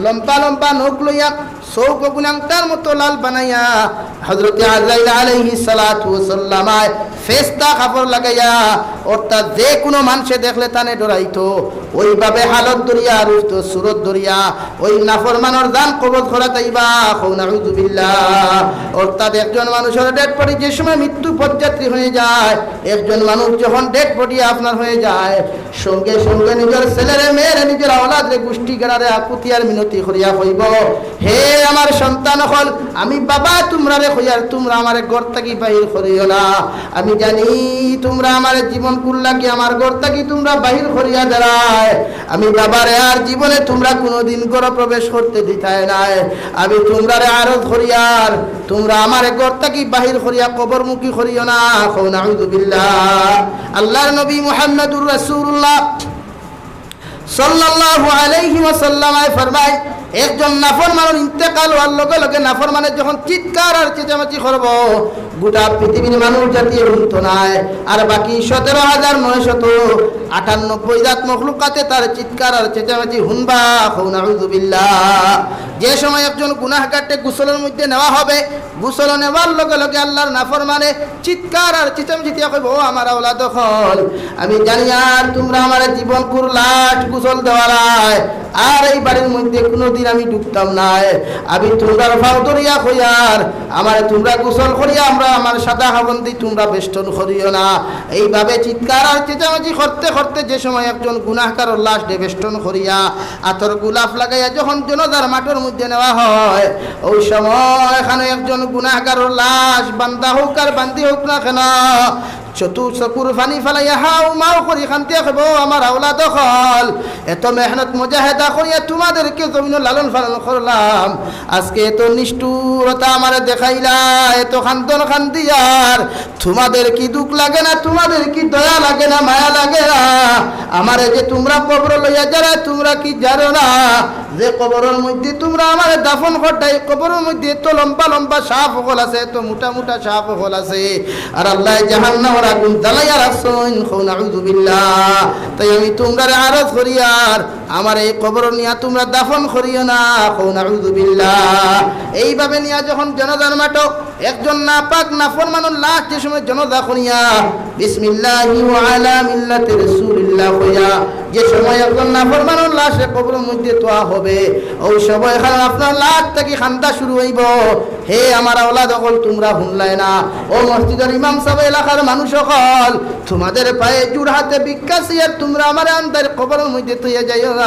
লম্বা লম্বা নখ লইয়া চউখ অগুন আংটার মতো লাল বানাইয়া হযরতে আজরাইল আলাইহিস সালাতু ওয়াস সালাম আয় ফেস্তা কাপড় লাগাইয়া, অর্থাৎ যে কুনু মানষে দেখলে তানে ডরাইতো, ওইভাবে হালত ধরিয়া, রূপ তো সুরত ধরিয়া, ওই নাফরমানর জান কবজ করা তাইবা। কও নাউযুবিল্লাহ। অর্থাৎ একজন মানুষর ডেড বডি যে সময় মৃত্যু পথযাত্রী হয়ে যায়, একজন মানুষ যখন ডেড বডি আপনার হয়ে যায়, সঙ্গে সঙ্গে নিজর ছেলেরে, মেয়েরে, নিজর আওলাদরে, গুষ্টি গাড়ারে আকুতি আর মিনতি করিয়া কইবো, "হে আমার সন্তান অকল, আমি বাবা তুমরারে কইয়ার, তুমরা আমারে ঘর থাকি বাহির করিও না। আমি জানি তুমরা আমারে জীবন কুল্লাকি আমার ঘর থাকি তুমরা বাহির করিয়া দেরায়। আমি বাবারে আর জীবনে তুমরা কুনুদিন ঘর প্রবেশ করতে দিতায় নায়। আমি তুমরারে আরজ করিয়ার, তুমরা আমারে ঘর থাকি বাহির করিয়া কবরমুখী করিও না।" কও নাউযুবিল্লাহ। আল্লাহর নবী মুহাম্মাদুর রাসূলুল্লাহ সাল্লাল্লাহু আলাইহি ওয়াসাল্লাম আয় ফরমায়, একজন নাফরমানর ইন্তেকাল হওয়ার লগে লগে নাফরমানে যখন চিৎকার আর চেঁচামেচি করবো, গোটা পৃথিবীর মানুষ জাতিয়ে হুনতো নায়, আর বাকি সতেরো হাজার নয়শত আটানব্বই জাত মখলুকাতে তার চিৎকার আর চেঁচামেচি হুনবা। কও নাউযুবিল্লাহ। যে সময় একজন গুনাহগাররে গোসলর মধ্যে নেওয়া হবে, গোসল নেওয়ার লগে লগে আল্লাহর নাফরমানে চিৎকার আর চেঁচামেচি দিয়া কইবো, "ও আমার আওলাদ অকল, আমি জানি আর তুমরা আমারে জীবন কুল্লাট গোসল দেওয়ারায়, আর এই বাড়ির মধ্যে কুনুদিন আমি ঢুকতাম নায়। আমি তুমরার পাও ধরিয়া কইয়ার, আমারে তুমরা গোসল করিয়া আমরা আমার সাদা কাফন দি তুমরা বেষ্টন করিও না।" এইভাবে চিৎকার আর চেঁচামেচি করতে করতে যে সময় একজন গুনাহগারর লাশরে বেষ্টন করিয়া আতর গোলাপ লাগাইয়া যখন জনাজার মাঠর মধ্যে নেওয়া হয়, ওই সময় এখানো একজন গুনাহগারর লাশ, বান্দা হউক আর বান্দি হউক না কেন, চতু চকুর পানি ফালাইয়া হাউ মাউ করি কান্দিয়া কইবো, "আমার আওলাদ অকল, এত মেহনত মুজাহেদা করিয়া তোমাদেরকে জমিনো লালন পালন করলাম, আজকে এত নিষ্ঠুরতা আমারে দেখাইলা, এত কান্দন কান্দিয়ার, তোমাদের কি দুঃখ লাগে না? তোমাদের কি দয়া লাগে না? মায়া লাগে না? আমারে যে তোমরা কবর লইয়া যারায়, তোমরা কি জানো না যে কবরর মধ্যে তোমরা আমারে দাফন করতায়, এই কবরর মধ্যে এত লম্বা লম্বা সাপ অকল আছে, এত মোটা মোটা সাপ অকল আছে, আর আল্লাহ জাহান্নাম আগুন জ্বালাইয়া রাখছইন, কও নাউজুবিল্লাহ। তাই আমি তুমরারে আরজ করিয়ার, আমার এই কবর নিয়া তুমরা দাফন করিও না, কও নাউজুবিল্লাহ। এইভাবে নিয়া যখন জানাজার মাঠো একজন নাপাক নাফরমানর লাশ যে সময় জানাজা করিয়া বিসমিল্লাহি ওয়া আলা মিল্লাতি রাসূলিল্লাহ কইয়া যে সময় একজন নাফরমানর লাশে কবরর মধ্যে থোয়া হবে, ওই সময় এখানে আপনার লাশ থাকি কান্দা শুরু অইবো, "হে আমার আওলাদ অকল, তুমরা হুনলায় না? ও মসজিদর ইমাম সাব, এলাকার মানুষ অকল, তুমাদের পায়ে জোড় হাতে ভিক্ষা চাইয়ার, তুমরা আমারে আন্দাইর কবরর মধ্যে থইয়া যাইও না।"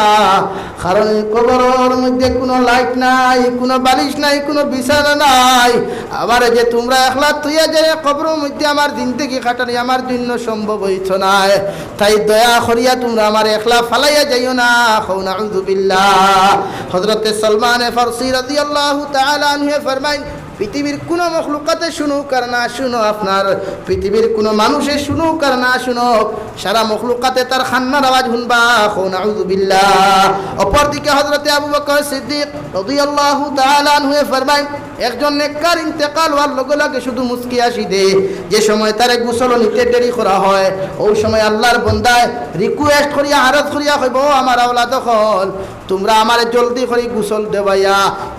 কারণ এই কবরর মধ্যে কুনু লাইট নাই, কুনু বালিশ নাই, কুনু বিছানা নাই। আমারে যে তুমরা একলা থইয়া যাইয়া কবরর মধ্যে আমার জিন্দেগি কাটানি আমার জন্য সম্ভব অইতো নায়। তাই দয়া করিয়া তুমরা আমারে একলা ফালাইয়া যাইও না। কও নাউজুবিল্লাহ। হযরতে সলমানে ফারসি রাদিয়াল্লাহু তাআলা আনহু ফরমাইন, পৃথিবীর কুনু মখলুকাতে শুনুক আর না শুনো আপনার, পৃথিবীর কুনু মানুষে শুনুক আর না শুনুক, সারা মখলুকাতে তার কান্নার আওয়াজ হুনবা। কও নাউজুবিল্লাহ। অপরদিকে হযরতে আবু বকর সিদ্দিক রাদিয়াল্লাহু তাআলা আনহু ফরমাইন, একজন নেককার ইন্তেকাল অওয়ার লগে লগে শুধু মুচকি হাসি দে, যে সময় তারে গোসল নিতে দেরি করা হয়, ওই সময় আল্লাহর বন্দায় request করিয়া, আরজ করিয়া কইবো, "ও আমার আওলাদ অকল, তুমরা আমারে জলদি করি গোসল দেওয়াইয়া,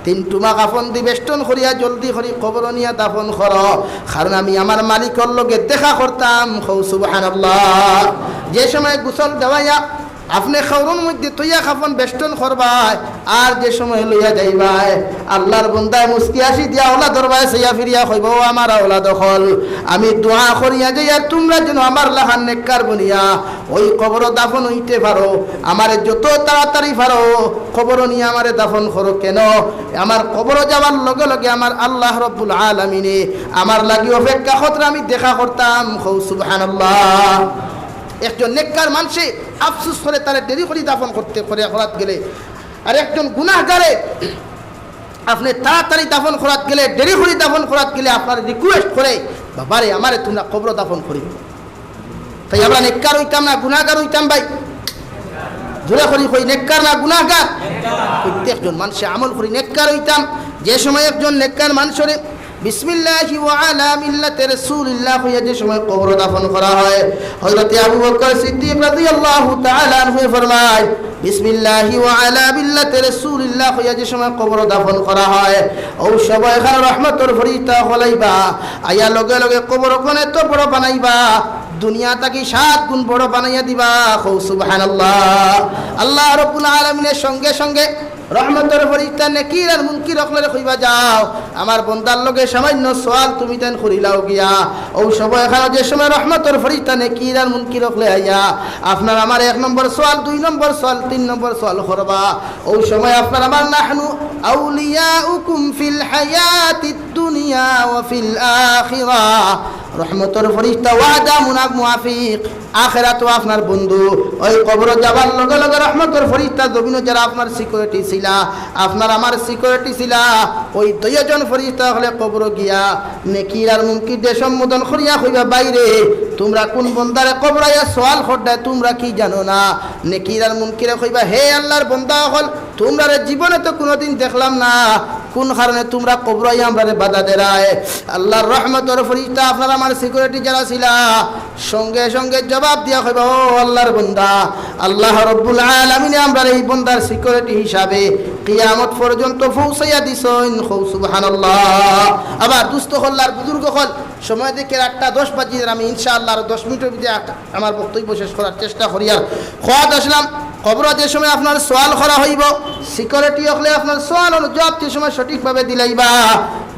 তিন টুমা কাফন দি বেষ্টন করিয়া জলদি করি কবরো নিয়া দাফন করো, কারণ আমি আমার মালিকর লগে দেখা করতাম।" কও সুবহানাল্লাহ। যে সময় গোসল দেওয়াইয়া আপনে কবরর মধ্যে থইয়া কাফন বেষ্টন করবায়, আর যে সময় লইয়া যাইবায়, আল্লাহর বন্দায় মুচকি হাসি দিয়া আওলাদর বায় চাইয়া ফিরিয়া কইবো, "ও আমার আওলাদ অকল, আমি দোয়া করিয়া যাইয়ার তুমরা যেন আমার লাখান নেককার বনিয়া ওই কবরো দাফন অইতে পারো, আমারে যত তাড়াতাড়ি পারো কবরো নিয়া আমারে দাফন করো। কেন? আমার কবরো যাওয়ার লগে লগে আমার আল্লাহ রব্বুল আলামিনে আমার লাগি অপেক্ষা কররা, আমি দেখা করতাম।" কও সুবহানাল্লাহ। একজন নেককার মানষে আফসোস করে তারে দেরি করি দাফন করতে করে করাত গেলে, আর একজন গুনাহগারে আপনে তাড়াতাড়ি দাফন করাত গেলে, দেরি করি দাফন করাত গেলে আপনারে request করে, "বাবারে, আমারে তুমরা কবরো দাফন করিও।" তাই আমরা নেককার অইতাম না গুনাহগার অইতাম ভাই? জোরে করি কই, নেককার না গুনাহগার? প্রত্যেকজন মানষে আমল করি নেককার অইতাম। যে সময় একজন নেককার মানষরে বিসমিল্লাহি ওয়া আলা মিল্লাতি রাসূলিল্লাহ কইয়া যে সময় কবরো দাফন করা হয়, হযরতে আবু বকর সিদ্দিক রাদিয়াল্লাহু তাআলা আনহু ফরমায়, "বিসমিল্লাহি ওয়া আলা মিল্লাতি রাসূলিল্লাহ কইয়া যে সময় কবরো দাফন করা হয়, ওই সময় এখানে রহমতর ফিরিস্তা অকল আইবা, আইয়া লগে লগে কবর অখান এত বড় বানাইবা, দুনিয়া থাকি সাত গুণ বড় বানাইয়া দিবা।" কও সুবহানাল্লাহ। আল্লাহ রব্বুল আলামিনের সঙ্গে সঙ্গে রহমতর ফিরিস্তা নকির আর মুনকির অকলরে কইবা, "যাও, আমার বন্দার লগে সামান্য সওয়াল তুমি তাইন করিলাও গিয়া।" ওই সময় এখানে যে সময় রহমতর ফিরিস্তা নকির আর মুনকির অকলে আইয়া আপনার আমার এক নম্বর সওয়াল, দুই নম্বর সওয়াল, তিন নম্বর সওয়াল করবা, ওই সময় আপনার আমার, "নাহনু আউলিয়াউকুম ফিল হায়াতিদ দুনিয়া ওয়া ফিল আখিরা।" রহমতর ফিরিস্তা ওয়াদা মুনাক মুআফিক আখেরাতও আপনার বন্ধু। ওই কবরো যাবার লগে লগে রহমতর ফিরিস্তা জমিনো যারা আপনার security ছিলা, আপনার আমার security ছিলা, ওই দুইজন ফিরিস্তা অকলে কবরো গিয়া নকির আর মুনকিররে সম্বোধন করিয়া কইবা, "ভাইরে, তুমরা কুন বন্দারে কবরো আইয়া সওয়াল কররায়, তুমরা কি জানো না?" নকির আর মুনকিরে কইবা, "হে আল্লাহর বন্দা অকল, তুমরারে জীবনে তো কুনুদিন দেখলাম না, কুন কারণে তুমরা কবরো আইয়া আমরারে বাধা দেরায়?" আল্লাহর রহমতর ফিরিস্তা আপনার আমার security যারা ছিলা, সঙ্গে সঙ্গে জবাব দিয়া কইবা, "ও আল্লাহর বন্দা, আল্লাহ রব্বুল আলামিনে আমরারে এই বন্দার security হিসাবে কিয়ামত পর্যন্ত পৌঁছাইয়া দিছইন।" কও সুবহানাল্লাহ। আবার দুস্ত অকল আর বুজুর্গ অকল, সময় দেখিয়ার আটটা দশ বাজির, আমি ইনশাআল্লাহ আরো দশ মিনিটর ভিতরে আট-, আমার বক্তব্য শেষ করার চেষ্টা করিয়ার। কওয়াত আসলাম, কবরো যে সময় আপনার সওয়াল করা হইবো, security অকলে আপনার সওয়ালর জবাব যে সময় সঠিকভাবে দিলাইবা,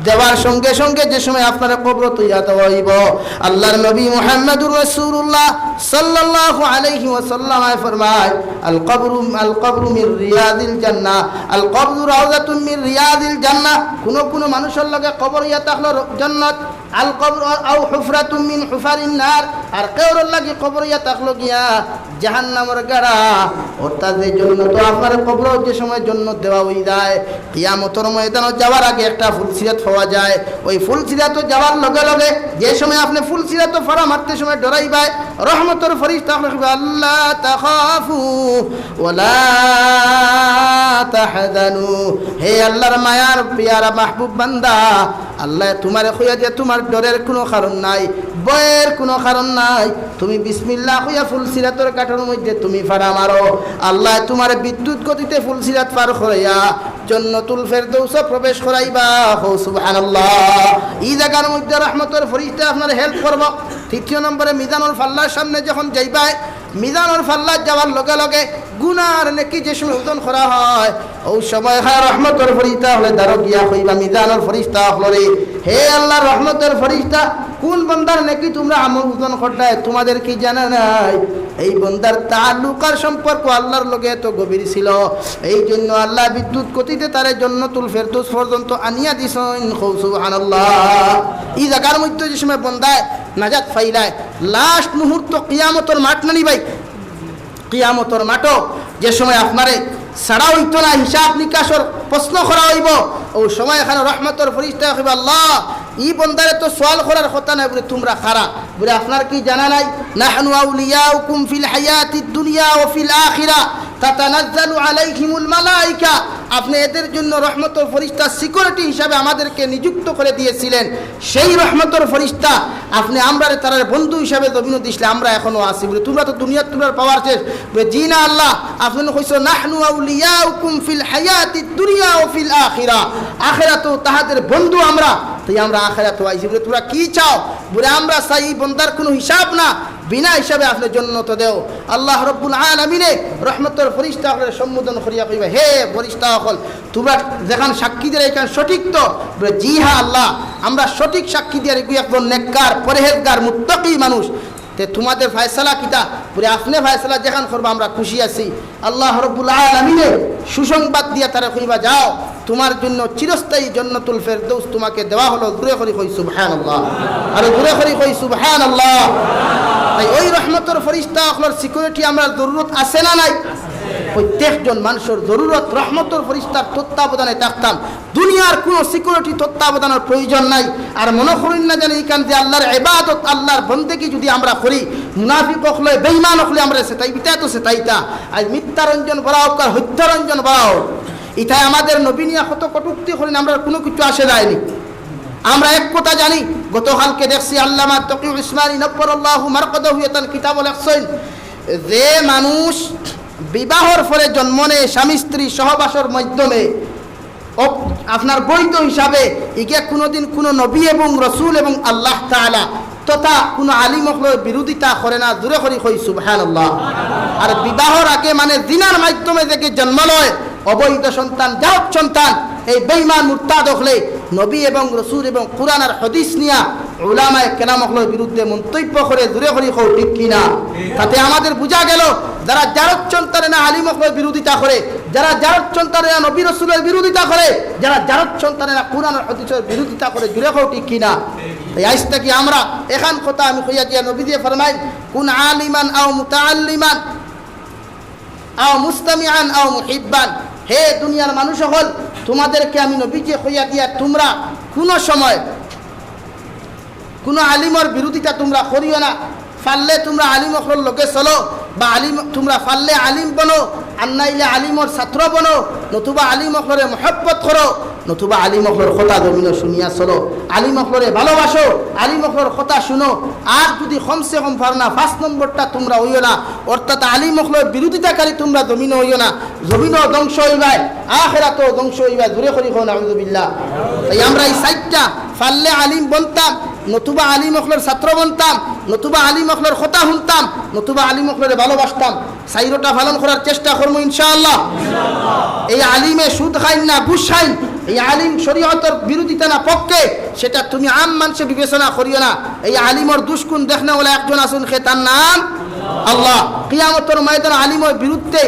দেওয়ার সঙ্গে সঙ্গে যে সময় আপনারে কবরো থইয়া দেওয়া হইবো, আল্লাহর নবী মুহাম্মাদুর রাসূলুল্লাহ সাল্লাল্লাহু আলাইহি ওয়াসাল্লাম ফরমায়, "আল কবরু, আল কবরু মিন রিয়াদিল জান্নাহ, আল কবরু রাউজাতুম মিন রিয়াদিল জান্নাহ।" কুনু কুনু মানুষর লগে কবর অইয়া থাকলো র-, জান্নাত, "আল কবরু আও হুফরাতুম মিন হুফারিন নার", আর কেউরর লাগি কবর অইয়া থাকলো গিয়া জাহান্নামর গাড়া, অর্থাৎ যে জন্নত, আপনার কবরো যে সময় জন্নত দেওয়া হই যায়, কিয়ামতর ময়দানো যাওয়ার আগে একটা ফুলসিরাত পাওয়া যায়। ওই ফুলসিরাতো যাওয়ার লগে লগে যে সময় আপনে ফুলসিরাতো ফাড়া মারতে সময় ডরাইবায়, রহমতর ফিরিস্তা অকলে কইবা, "আল্লা তাখাফু ওয়া লা তাহজানু।" হে আল্লাহর মায়ার পিয়ারা মাহবুব বান্দা, আল্লায় তুমারে কইয়া দিয়া তুমার ডরের কুনু কারণ নাই, ভয়ের কুনু কারণ নাই। তুমি বিসমিল্লাহ কইয়া ফুলসিরাতর ঘাটর মধ্যে তুমি ফাড়া মারো, আল্লায় তুমারে বিদ্যুৎ গতিতে ফুলসিরাত পার করাইয়া জন্নতুল ফেরদৌসো প্রবেশ করাইবা। কও সুবহানাল্লাহ। ই জাগার মধ্যে রহমতর ফিরিস্তা আপনারে help করবো। তৃতীয় নম্বরে মিজানুল ফাল্লার সামনে যখন যাইবায়, মিজানুর ফাল্লাত যাওয়ার লগে লগে গুনার নেকি যে সময় ওজন করা হয়, অউ সময় খান রহমতর ফিরিস্তা অকলে দারো গিয়া কইবা, মিজানুর ফিরিস্তা অকলরে, হে আল্লার রহমতর ফিরিস্তা, কুন বন্দার নেকি তুমরা আমল ওজন কররায়, তুমাদের কি জানা নাই? এই বন্দার তাল্লুক আর সম্পর্ক আল্লার লগে এত গভীর ছিল, এই জন্য আল্লায় বিদ্যুৎ গতিতে তারে জন্নতুল ফেরদৌস পর্যন্ত আনিয়া দিছইন। কও সুবহানাল্লাহ। ই জাগার মধ্যে যে সময় বন্দায় নাজাত পাইলায়, last মুহূর্ত কিয়ামতর মাঠ নানি ভাই, কিয়ামতর মাঠো যে সময় আপনারে ছাড়া অইতো না, হিসাব নিকাশর প্রশ্ন করা অইবো, অউ সময় খানো রহমতর ফিরিস্তায় কইবা, আল্লাহ, ই বন্দারে তো সওয়াল করার কথা নায়। বুলে, তুমরা কারা? বুলে, আপনার কি জানা নাই? নাহনু আউলিয়াউকুম ফিল হায়াতিদ দুনিয়া ওয়া ফিল আখিরা, তাতানাজ্জালু আলাইহিমুল মালাইকা। আপনে এদের জন্য রহমতর ফিরিস্তা security হিসাবে আমাদেরকে নিযুক্ত করে দিয়েছিলেন। সেই রহমতর ফিরিস্তা আপনে আমরারে তারার বন্ধু হিসাবে জমিনো দিছলে, আমরা এখনো আছি। বুলে, তুমরা তো দুনিয়াত তুমরার power শেষ। বুলে, জি না আল্লাহ, আপনে কইছো, নাহনু আউলিয়াউকুম ফিল হায়াতিদ দুনিয়া ওয়া ফিল আখিরা, আখিরাতো তাহাদের বন্ধু আমরা, তাই আমরা আখিরাতো আইছি। বুলে, তুমরা কি চাও? বুলে, আমরা চাই ই বন্দার কুনু হিসাব না, বিনা হিসাবে আপনে জন্নত দেও। আল্লাহ রব্বুল আলামিনে রহমতর ফিরিস্তা অকলরে সম্বোধন করিয়া কইবা, হে ফিরিস্তা অকল, তুমরা যেখান সাক্ষী দিরায় ইখান সঠিক তো? বুলে, জি হ্যাঁ আল্লাহ, আমরা সঠিক সাক্ষী দিয়ার, ইগু একজন নেককার, পরহেজগার, মুত্তাকি মানুষ। তে তুমাদের ফয়সালা কিতা? বুলে, আপনে ফয়সালা যেখান করবা আমরা খুশি আছি। আল্লাহ রব্বুল আলামিনে সুসংবাদ দিয়া তারে কইবা, যাও, তুমার জন্য চিরস্থায়ী জন্নতুল ফেরদৌস তুমাকে দেওয়া হলো। জুরে করি কই সুবহানাল্লাহ, আরো জুরে করি কই সুবহানাল্লাহ। তাই অউ রহমতর ফিরিস্তা অকলর security আমরার জরুরত আছে না নাই? প্রত্যেকজন মানষর জরুরত রহমতর ফিরিস্তার তত্ত্বাবধানে থাকতাম। দুনিয়ার কুনু security তত্ত্বাবধানর প্রয়োজন নাই। আর মনো করইন না যেন ইখান যে আল্লার ইবাদত, আল্লার বন্দেগি যুদি আমরা করি, মুনাফিক অকলে, বেইমান অকলে আমরারে সেতাইবা, ইতায় তো সেতাইতা। আইজ মিথ্যা রঞ্জন বড়াউক আর হত্যা রঞ্জন বড়াউক, ইতায় আমাদের নবী নিয়া কত কটুক্তি করইন, আমরার কুনু কিচ্ছু আসে যায়নি। আমরা এক কথা জানি, গতকালকে দেখছি আল্লামা তকিউল উসমানী নব্বরাল্লাহু মারকাদাহু তান কিতাবো লেখছইন, যে মানুষ বিবাহর পরে জন্ম নেয় স্বামী স্ত্রী সহবাসর মাধ্যমে, অপ-, আপনার বৈধ হিসাবে, ইগে কুনুদিন কুনু নবী এবং রসুল এবং আল্লাহ তাআলা তথা কুনু আলিম অকলর বিরোধিতা করে না। জুরে করি কই সুবহানাল্লাহ। আর বিবাহর আগে মানে জিনার মাধ্যমে যেগি জন্ম লয়, অবৈধ সন্তান, যাউক সন্তান, এই বেইমান মুরতাদ অকলে নবী এবং রসুল এবং কুরআন আর হাদিস নিয়া উলামায়ে কেরাম অকলর বিরুদ্ধে মন্তব্য করে। জুরে করি কও ঠিক কি না? তাতে আমাদের বুঝা গেল, যারা যাউক সন্তানে না আলিম অকলর বিরোধিতা করে, যারা যাউক সন্তানে না নবী রসুলর বিরোধিতা করে, যারা যাউক সন্তানে না কুরআন আর হাদিসর বিরোধিতা করে, জুরে কও ঠিক কি না? তাই আইজ থাকি আমরা এখান কথা আমি কইয়া দিয়া, নবীজিয়ে ফরমাইন, কুন আলিমান আও মুতাআল্লিমান আও মুস্তামিআন আও মুহিব্বান। হে দুনিয়ার মানুষ অকল, তুমাদেরকে আমি নবীজিয়ে কইয়া দিয়া, তুমরা কুনু সময় কুনু আলিমর বিরোধিতা তুমরা করিও না। পারলে তুমরা আলিম অকলর লগে চলো, বা আলিম, তুমরা পারলে আলিম বনো, আর নাইলে আলিমর ছাত্র বনো, নতুবা আলিম অকলরে মহব্বত করো, নতুবা আলিম অকলর কথা জমিনো শুনিয়া চলো, আলিম অকলরে ভালোবাসো, আলিম অকলর কথা শুনো। আর যুদি কমসে কম পারো না, পাঁচ নম্বরটা তুমরা অইও না, অর্থাৎ আলিম অকলর বিরোধিতাকারী তুমরা জমিনো অইও না। জমিনো ধ্বংস অইবায়, আখেরাতও ধ্বংস অইবায়। জুরে করি কও নাউজুবিল্লাহ। তাই আমরা ই চাইরটা, পারলে আলিম বনতাম, নতুবা আলিম অকলর ছাত্র বনতাম, নতুবা আলিম অকলর কথা হুনতাম, নতুবা আলিম অকলরে ভালোবাসতাম। চাইরোটা পালন করার চেষ্টা করমু ইনশাআল্লাহ। এই আলিমে সুদ খাইন না, ঘুষ খাইন, এই আলিম শরীয়তর বিরোধিতা না পক্ষে, সেটা তুমি আম মানষে বিবেচনা করিও না। এই আলিমর দুশমন দেখনে ওলা একজন আছইন, কে তার নাম আল্লাহ। কিয়ামতর ময়দান আলিমর বিরুদ্ধে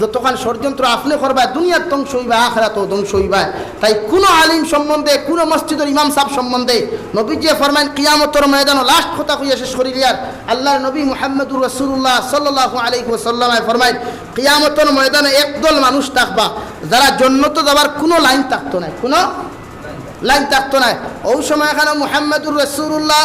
যতখান ষড়যন্ত্র আপনে করবায়, দুনিয়াত ধ্বংস অইবায়, আখেরাতও ধ্বংস অইবায়। তাই কুনু আলিম সম্বন্ধে, কুনু মসজিদর ইমাম সাব সম্বন্ধে নবীজিয়ে ফরমাইন, কিয়ামতর ময়দানো, last কথা কইয়া শেষ করিলিয়ার, আল্লার নবী মুহাম্মদুর রাসূলুল্লাহ সাল্লাল্লাহু আলাইহি ওয়াসাল্লামে ফরমাইন, কিয়ামতর ময়দানো একদল মানুষ থাকবা, যারা জন্নতো যাবার কুনু লাইন থাকতো নায়, কুনু লাইন থাকতো নায়। অউ সময় এখানো মুহাম্মদুর রাসূলুল্লাহ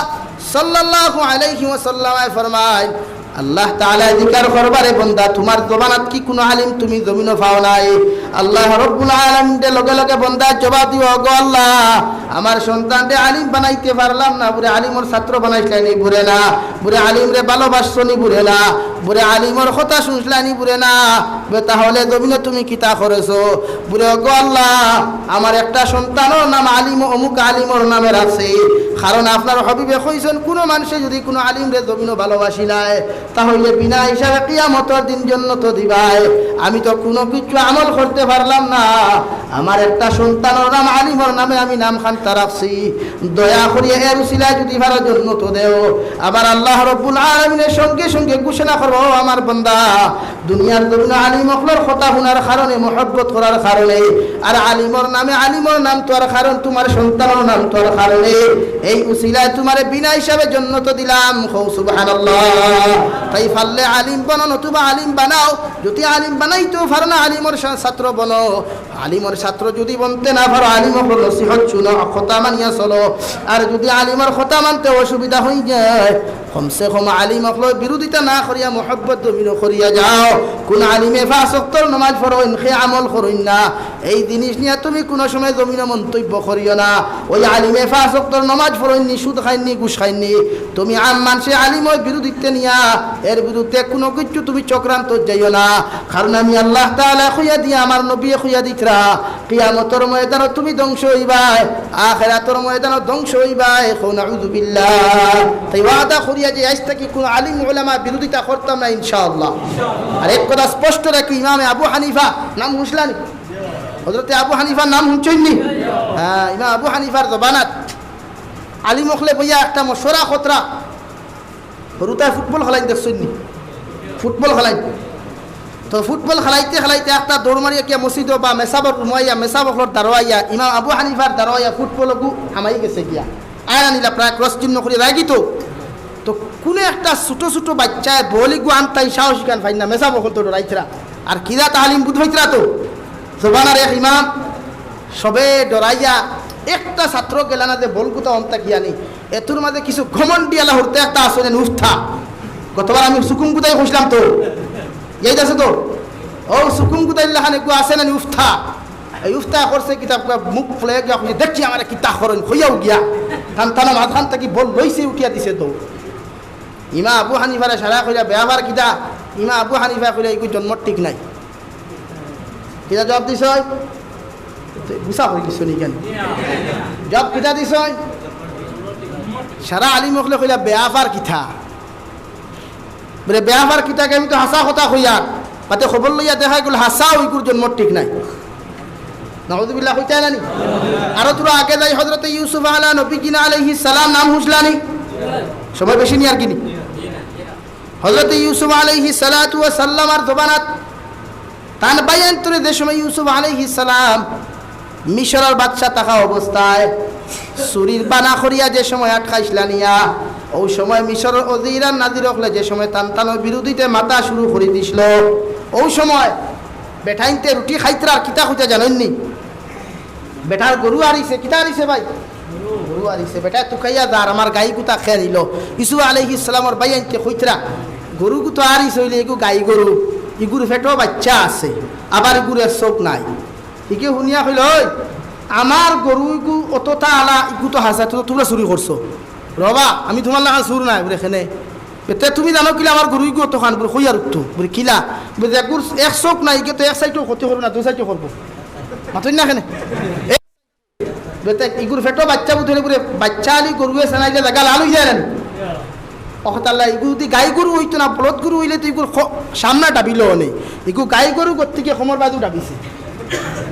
সাল্লাল্লাহু আলাইহি ওয়াসাল্লামে ফরমাইন, আল্লাহ তাআলায় জিকার করবা রে বন্দা, তুমার জবানাত কি কুনু আলিম তুমি জমিনো পাও নাই? আল্লাহ রব্বুল আলামিনরে লগে লগে বন্দায় জবাব দিবো, "ওগো আল্লাহ, আমার সন্তানরে আলিম বানাইতে পারলাম না, বুরে আলিমর ছাত্র বানাইছলায় নি বুরে না, বুরে আলিমরে ভালোবাসছো নি বুরে না, বুরে আলিমর কথা শুনছলায় নি বুরে না, বুরে তাহলে জমিনো তুমি কিতা করেছো?" বুরে, "ওগো আল্লাহ, আমার একটা সন্তানর নাম আলিম, অমুক আলিমর নামে রাখছি, কারণ আপনার হাবিবে কইছইন, কুনু মানষে যুদি কুনু আলিমরে জমিনো ভালোবাসিলায়, তাহলে বিনা হিসাবে কিয়ামতর দিন জন্নতো দিবায়। আমি তো কুনু কিচ্ছু আমল করতে পারলাম না, আমার একটা সন্তানর নাম আলিমর নামে আমি নামখান্তা রাখছি, দয়া করিয়া এর উসিলায় যুদি পারো জন্নতো দেও।" আবার আল্লাহ রব্বুল আলামিনে সঙ্গে সঙ্গে ঘোষণা করবো, "ও আমার বন্দা, দুনিয়ার জমিনো আলিম অকলর কথা হুনার কারণে, মহব্বত করার কারণে, আর আলিমর নামে আলিমর নাম থওয়ার কারণ, তুমার সন্তানর নাম থওয়ার কারণে, এই উসিলায় তুমারে বিনা হিসাবে জন্নতো দিলাম।" কও সুবহানাল্লাহ। তাই পারলে আলিম বনো, নতুবা আলিম বানাও। যুদি আলিম বানাইতেও পারো না, আলিমর সা-, ছাত্র বনো। আলিমর ছাত্র যুদি বনতে না পারো, আলিম অকলর নসিহত শুনো, কথা মানিয়া চলো। আর যুদি আলিমর কথা মানতে অসুবিধা অইযায়, কমসে কম আলিম অকলর বিরোধিতা না করিয়া মহব্বত জমিনো করিয়া যাও। কুন আলিমে পাঁচ ওয়াক্তর নমাজ পড়ইন, হে আমল করইন না, এই জিনিস নিয়া তুমি কুনু সময় জমিনো মন্তব্য করিও না। ওই আলিমে পাঁচ ওয়াক্তর নমাজ পড়ইন নি, সুদ খাইন নি, ঘুষ খাইন নি, তুমি আম মানষে আলিমর বিরোধিতা নিয়া এর বিরুদ্ধে কুনু কিচ্ছু তুমি চক্রান্তত যাইও না। কারণ আমি আল্লাহ তাআলায় কইয়া দিয়া, আমার নবীয়ে কইয়া দিতরা, কিয়ামতর ময়দানো তুমি ধ্বংস অইবায়, আখেরাতর ময়দানো ধ্বংস অইবায়। কও নাউযুবিল্লাহ। তাই ওয়াদা করিয়া যে আইজ থাকি কুনু আলিম উলামা বিরোধিতা করতাম না ইনশাআল্লাহ। আর এক কথা স্পষ্ট রাখি, ইমামে আবু হানিফা নাম হুনছলানি? হযরতে আবু হানিফার নাম হুনছইন নি? হ্যাঁ, ইমাম আবু হানিফার জবানাত আলিম অকলে বইয়া একটা মশওয়ারা করতরা, হুরুতায় ফুটবল খেলাইন দেখছইন নি? ফুটবল খেলাইন। তো ফুটবল খেলাইতে খেলাইতে একটা দৌড় মারিয়া গিয়া মসজিদো বা মেসাবর রুমো আইয়া, মেসাব অকলর দ্বারো আইয়া, ইমাম আবু হানিফার দ্বারো আইয়া ফুটবলগু হামাই গেছে গিয়া। আয়া নিলা প্রায় ক্রস চিহ্ন করি রাগি তো। তো কুনু একটা ছোট ছোট বাইচ্চায় বলগু আনতাই সাহস ইখান পাইন না, মেসাব অকল তো ডরাইতরা। আর কিলা তালিম বুঝ পাইতরা তো। জবানার এক ইমাম, সবে ডরাইয়া একটা ছাত্র গেলা না যে বলগুতা অন্তা গিয়া নি। এতুর মাঝে কিছু ঘমন্ডিআলা হুরুতা একটা আছে না, উফতা। গতবার আমি সুকুম গুদাই কইছলাম তো, ইয়াদ আছে তো? ও সুকুম গুদাই লাখান এগু আছে না নি, উফতা। এই উফতা করছে কিতা, মুখ ফুলে গিয়া কইছে, "দেখি আমারে কিতা করইন," কইয়াউ গিয়া টান টানা মাঝখান থাকি বল লইছে, উঠিয়া দিছে দৌড়। ইমা আবু হানিফারে সারা কইরা, "বেয়াপার কিতা?" ইমা আবু হানিফা কইরা, "ইগু জন্মর ঠিক নাই।" কিতা জবাব দিছইন? গুছা করি দিছইন নি কেনে? জবাব কিতা দিছইন? সারা আলিম অকলে কইলা, "বেয়াপার কিতা?" বলে, "বেয়াপার কিতা কে? আমি তো হাছা কথা কইয়ার।" বাদে খবর লইয়া দেখা গেল হাছাউ ইগুর জন্মর ঠিক নাই। নাউজুবিল্লাহ কইতা না নি? আরো থুড়া আগে যাই, হযরতে ইউসুফ আলা নবীজিনা আলাইহিস সালাম নাম হুনছলানি? সময় বেশি নি আর কি নি? হযরতে ইউসুফ আলাইহিস সালাতু ওয়াস সালামর জবানাত তান ভাইয়াইন্তরে যে সময় ইউসুফ আলাইহিস সালাম মিশরর বাদশা থাকা অবস্থায় চুরির বানা করিয়া যে সময় আটকাইছলা নিয়া, অউ সময় মিশরর ওজির আর নাজির অকলে যে সময় তান তানর বিরোধিতে মাতা শুরু করি দিছলো, অউ সময় বেটাইন্তে রুটি খাইতরা আর কিতা কইতা জানইন নি? বেটার গরু আরিছে, কিতা আরিছে ভাই? গরু আরিছে। বেটায় তুকাইয়া যার, "আমার গাইগুতা কে নিলো?" ইউসুফ আলাইহিস সালামর ভাইয়াইন্তে কইতরা, "গরুগু তো আরিছে অইলে ইগু গাই গরু, ইগুর পেটো বাইচ্চা আছে, আবার ইগুর এক চউখ নাই।" ইগে হুনিয়া কইলো, "ওই, আমার গরু ইগু অততা আলা, ইগু তো হাছা, তো তুমরা চুরি করছো।" "রবা, আমি তুমার লাখান চুর নায়।" বুলে, "কেনে?" "তে তুমি জানো কিলা আমার গরু ইগু অতখান?" বুলে, "কইয়ার উত্তর।" বুলে, "কিলা?" বুলে, "ইগুর এক চউখ নাই, ইগে তো এক সাইডেও ক্ষতি করবো না, দুই সাইডেও করবো।" মাতইন না কেনে? এ, বুলে, "তে ইগুর পেটো বাইচ্চা বুঝে নি?" বুলে, "বাইচ্চা আলি গরুয়ে সানাইলে জাগা লাল অইযায় না নি?" অখতাল্লা, ইগু যুদি গাই গরু অইতো না, বলদ গরু অইলে তো ইগুর খ-, সামনা ডাবিলো অনে। ইগু গাই গরু গতিকে খমর বাজু ডাবিছে।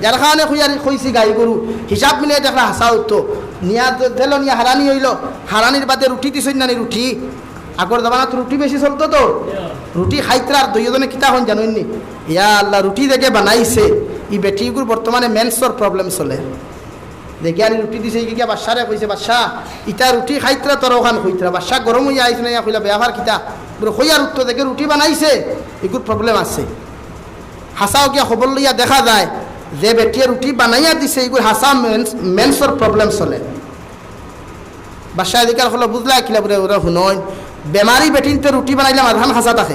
যার কারণে কইয়ার, কইছি গাই গরু। হিসাব মিলে দেখরা হাছা উত্তর। নিয়া দে-, দিলো নিয়া হারানি অইলো। হারানির বাদে রুটি দিছইন না নি রুটি? আগর জমানাত রুটি বেশি চলতো তো। রুটি খাইতরা আর দুইওজনে কিতা কইন জানইন নি? "ইয়া আল্লাহ, রুটি যেগে বানাইছে, ই বেটিগুর বর্তমানে মেন্সর problem চলে।" যেগিয়া আনি রুটি দিছে, ইগিয়া বাদশারে কইছে, "বাদশা, ইতা রুটি খাইতরা, তোরা অখান কইতরা।" বাদশা গরম অইয়া আইছইন, আইয়া কইলা, "বেয়াপার কিতা?" বুলে, "কইয়ার উত্তর, যেগে রুটি বানাইছে, ইগুর problem আছে।" হাছাউ গিয়া খবর লইয়া দেখা যায়, যে বেটিয়ে রুটি বানাইয়া দিছে, ইগুর হাছা মেন্স-, মেন্সর problem চলে। বাদশায় জিকার করলো, "বুঝলায় কিলা?" বুলে, "ওরা হুনইন।" বেমারি বেটিন্তে রুটি বানাইলে মাঝখান খাসা থাকে।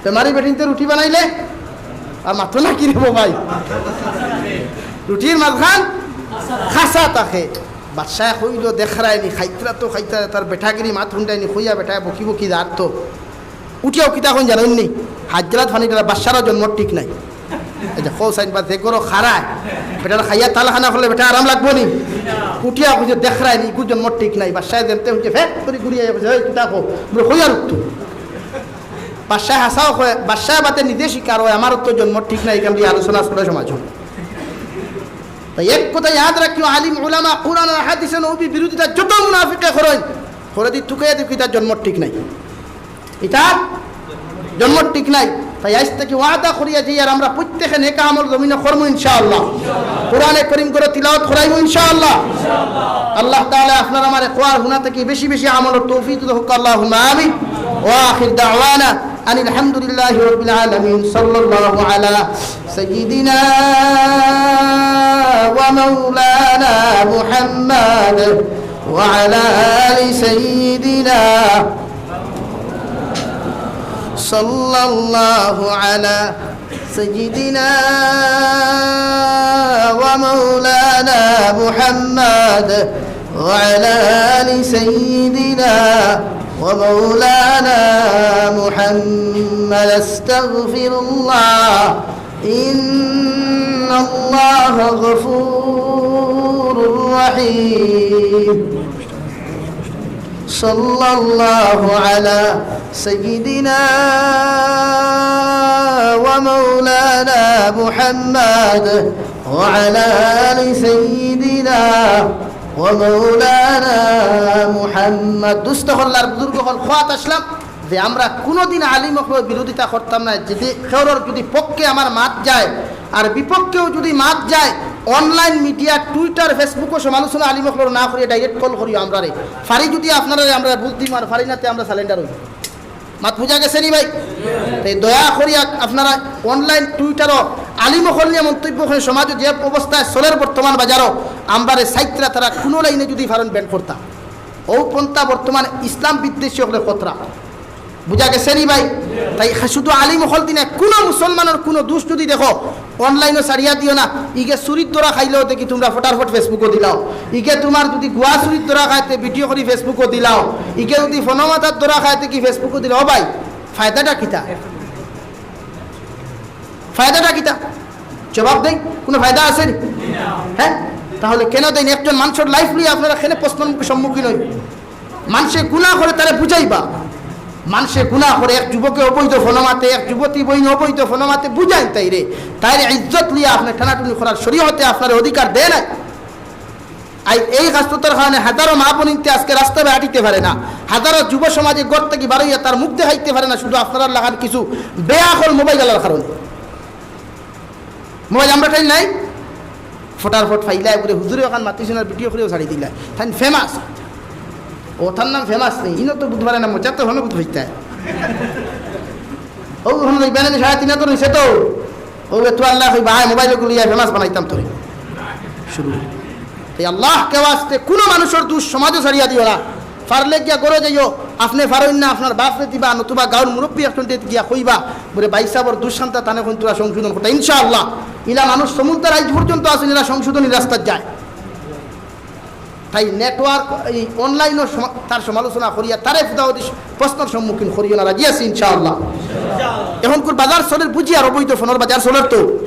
বেমারি বেটিন্তে রুটি বানাইলে আর মাতো না কিরে বা ভাই, রুটির মাঝখান খাসা থাকে। বাদশায় কইলো, "দেখরায়নি, খাইতরা তো খাইতরা, তার বেটাগিরি মাত হুনরায়নি।" কইয়া বেটায় বকি বকি যার তো। উঠিয়াউ কিতা কইন জানইননি? হাত জালাত ফানি ডালা, বাদশারও জন্মর ঠিক নাই। এই যে কও চাইন বা যে গরো খারায়, বেটার খাইয়া তালখানা করলে বেটা আরাম লাগবো নি? উঠিয়া কইছে, "দেখরায়নি, ইগু জন্মর ঠিক নাই।" বাদশায় যেমতে হুনছে, ফেক করি ঘুরিয়া কইছে, "এই কিতা কও?" বলে, "কই আর উঠতো?" বাদশায় হাসাও কয়, বাদশায় বাতে নিজে স্বীকার অয়, "আমারও তো জন্মর ঠিক নাই, এখান দিয়া আলোচনা করে সমাজ।" তাই এক কথা ইয়াদ রাখিও, আলিম উলামা, কোরআন আর হাদিসে নবী বিরোধিতা যত মুনাফিকে করইন, করে দি তুকাইয়া দিও, ইতার জন্মর ঠিক নাই। ইতার জন্মর ঠিক নাই। তাই আইজ থাকি ওয়াদা করিয়া যাই, আর আমরা প্রত্যেকে নেক আমল জমিনো করমু ইনশাআল্লাহ। কোরআনে করিম করে তিলাওয়াত করাইমু ইনশাআল্লাহ। আল্লাহ তাআলা আপনারা আমারে কোরআন হুনা থাকি বেশি বেশি আমলর তৌফিক দেউক্কা, আল্লাহুম্মা আমিন। ওয়া আখির দাওয়ানা আনিল হামদুলিল্লাহি রাব্বিল আলামিন। সাল্লাল্লাহু আলা سيدنا ومولانا محمد وعلى آل سيدنا، صلى الله على سيدنا ومولانا محمد وعلى آل سيدنا ومولانا محمد. أستغفر الله إن الله غفور رحيم. صلى الله على سيدنا ومولانا محمد وعلى آل سيدنا ومولانا محمد. দুস্ত অকল আর বুজুর্গ অকল, কওয়াত আছলাম যে আমরা কুনুদিন আলিম অকলর বিরোধিতা করতাম না। যদি কেউর যদি পক্ষে আমার মাত যায় আর বিপক্ষেও যদি মাত যায়, online media, Twitter, Facebook-ও সমালোচনা আলিম অকলর না করিয়া direct call করিও আমরারে। ফারি যদি আপনারারে আমরা বুঝ দিমু, আর ফারি না তে আমরা surrender অইমু। মাত বুঝা গেছে নি ভাই? তাই দয়া করিয়া আপনারা online, Twitter-ও আলিম অকল নিয়া মন্তব্য করেন, সমাজো যে অবস্থায় চলের বর্তমান বাজারো, আমরারে সাইত্রা তারা কুনু লাইনে যদি ফারন ban করতা, অউ পন্থা বর্তমান ইসলাম বিদ্বেষী অকলর খতরা। বুঝা গেছে নি ভাই? তাই শুধু আলিম অকল দি না, কুনু মুসলমানর কুনু দুষ যদি দেখো, online-ও ছাড়িয়া দিও না। ইগে চুরির ধরা খাইলেও দেখি তুমরা ফটারফট Facebook-ও দিলাও। ইগে তুমার যদি গুয়া চুরির ধরা খায় তে video করি Facebook-ও দিলাও। ইগে যদি ফনো মাতার ধরা খায় তে কি Facebook-ও দিলাও। ও ভাই, ফায়দাটা কিতা? ফায়দাটা কিতা? জবাব দেই, কুনু ফায়দা আছে নি? হ্যাঁ? তাহলে কেনে দেইন? একজন মানষর life লইয়া আপনারা কেনে প্রশ্নর মুখে সম্মুখীন অইন? মানষে গুনা করে তারে বুঝাইবা। মানষে গুনা করে, এক যুবকে অবৈধ ফনো মাতে, এক যুবতী বইন অবৈধ ফনো মাতে, বুঝাইন তাইরে। তাইরে ইজ্জত লইয়া আপনে টানাটুনি করার শরীয়তে আপনারে অধিকার দেয় নাই। আই-, এই খাসলতর কারণে হাজারো মা বইনতে আজকে রাস্তায় আটিতে পারে না, হাজারো যুব সমাজে ঘর থাকি বারইয়া তার মুখ দেখাইতে পারে না, শুধু আপনারার লাখান কিছু বেআকল mobile আলার কারণে। Mobile আমরার ঠাইন নাই, ফটারফট ফাইলায় বুলে হুজুরে অখান মাতিছইন আর video করিও ছাড়ি দিলায়। তাইন famous। ও তার নাম famous নি, ইনো তো বুঝ পারে না, মজা তো হনো বুঝ পাইতা। ও হনো যাইবা না, সাড়ে তিন হাজার নিছে তো। ও বে তো আল্লাহ কইবা, "আয় mobile গুলি আয়, famous বানাইতাম তোরে।" শুরু। তাই আল্লাহকে ওয়াস্তে কুনু মানষর দুষ সমাজো ছাড়িয়া দিও না। পারলে গিয়া ঘরো যাইও, আপনে পারইন না, আপনার বাপরে দিবা, নতুবা গাঁওর মুরব্বি একজনরে গিয়া কইবা, বুলে, "ভাইসাবর দুষ খানতা তানে কইন তোরা সংশোধন করতা।" ইনশাআল্লাহ, ইলা মানুষ সমুদ্রের আইজ পর্যন্ত আছইন, এরা সংশোধনী রাস্তাত যায়। তাই network, এই online-ও সমা-, তার সমালোচনা করিয়া তারে ফুদাও দিস প্রশ্নর সম্মুখীন করিও না, রাজি আছি ইনশাআল্লাহ। এখনকুর বাজার চলের বুঝি আর অবৈধ ফোনর বাজার চলের তো।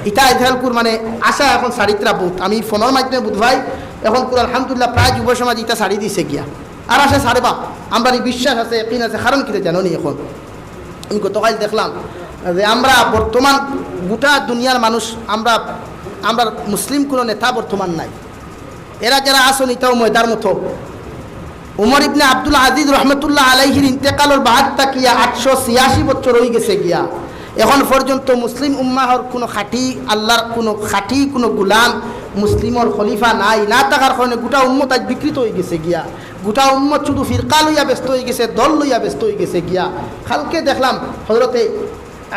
ইতা ইতালকুর মানে আশা এখন ছাড়িত্রা বহুত। আমি ফোনর মাধ্যমে বুঝ ভাই, এখনকুর আলহামদুলিল্লাহ প্রায় যুব সমাজ ইতা ছাড়ি দিছে গিয়া। আর আশা ছাড়বা, আমরার ই বিশ্বাস আছে, একিন আছে, কারণ কিতা জানো নি এখন? আমি গতকাল দেখলাম যে আমরা বর্তমান গোটা দুনিয়ার মানুষ, আমরা, আমরা মুসলিম কোনো নেতা বর্তমান নাই। এরা যারা আছইন, ইতাও ময়দার মতো। উমর ইবনে আব্দুল আজিজ রহমতুল্লাহ আলাইহির ইন্তেকালর বাদ থাকিয়া আটশো ছিয়াশি বছর অইগেছে গিয়া। এখন পর্যন্ত মুসলিম উম্মাহর কোনো খাঁটি আল্লাহর কোনো খাঁটি কোনো গুলাম মুসলিমর খলিফা নাই। না থাকার কারণে গোটা উম্মত আইজ বিকৃত অইগেছে গিয়া। গোটা উম্মত শুধু ফিরকা লইয়া ব্যস্ত অইগেছে, দল লইয়া ব্যস্ত অইগেছে গিয়া। কালকে দেখলাম হজরতে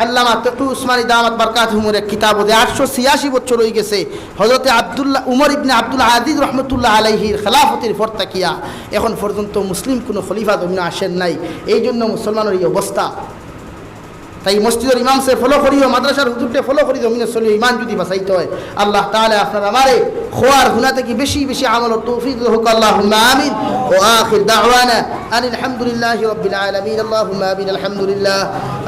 আল্লামা তকি উসমানী দামাত বারকাতহুমুর এক কিতাব, যে আটশো ছিয়াশি বছর অই গেছে হযরতে আব্দুল্লাহ, উমর ইবনে আব্দুল আজিজ রহমতুল্লাহ আলাইহির খেলাফতির পর থাকিয়া এখন পর্যন্ত মুসলিম কুনু খলিফা জমিনো আসেন নাই। এই জন্য মুসলমানর এই অবস্থা। তাই মসজিদর ইমাম সাব follow করিও, মাদ্রাসার হুজুররে follow করি জমিনো চলিও, ইমান যদি বাঁচাইতে অয়। আল্লাহ তাআলা আপনার আমারে কওয়া আর হুনা থাকি বেশি বেশি আমলর তৌফিক দেউক, আল্লাহুম্মা আমিন। وآخر دعوانا أن الحمد لله رب العالمين. اللهم آمين. الحمد لله.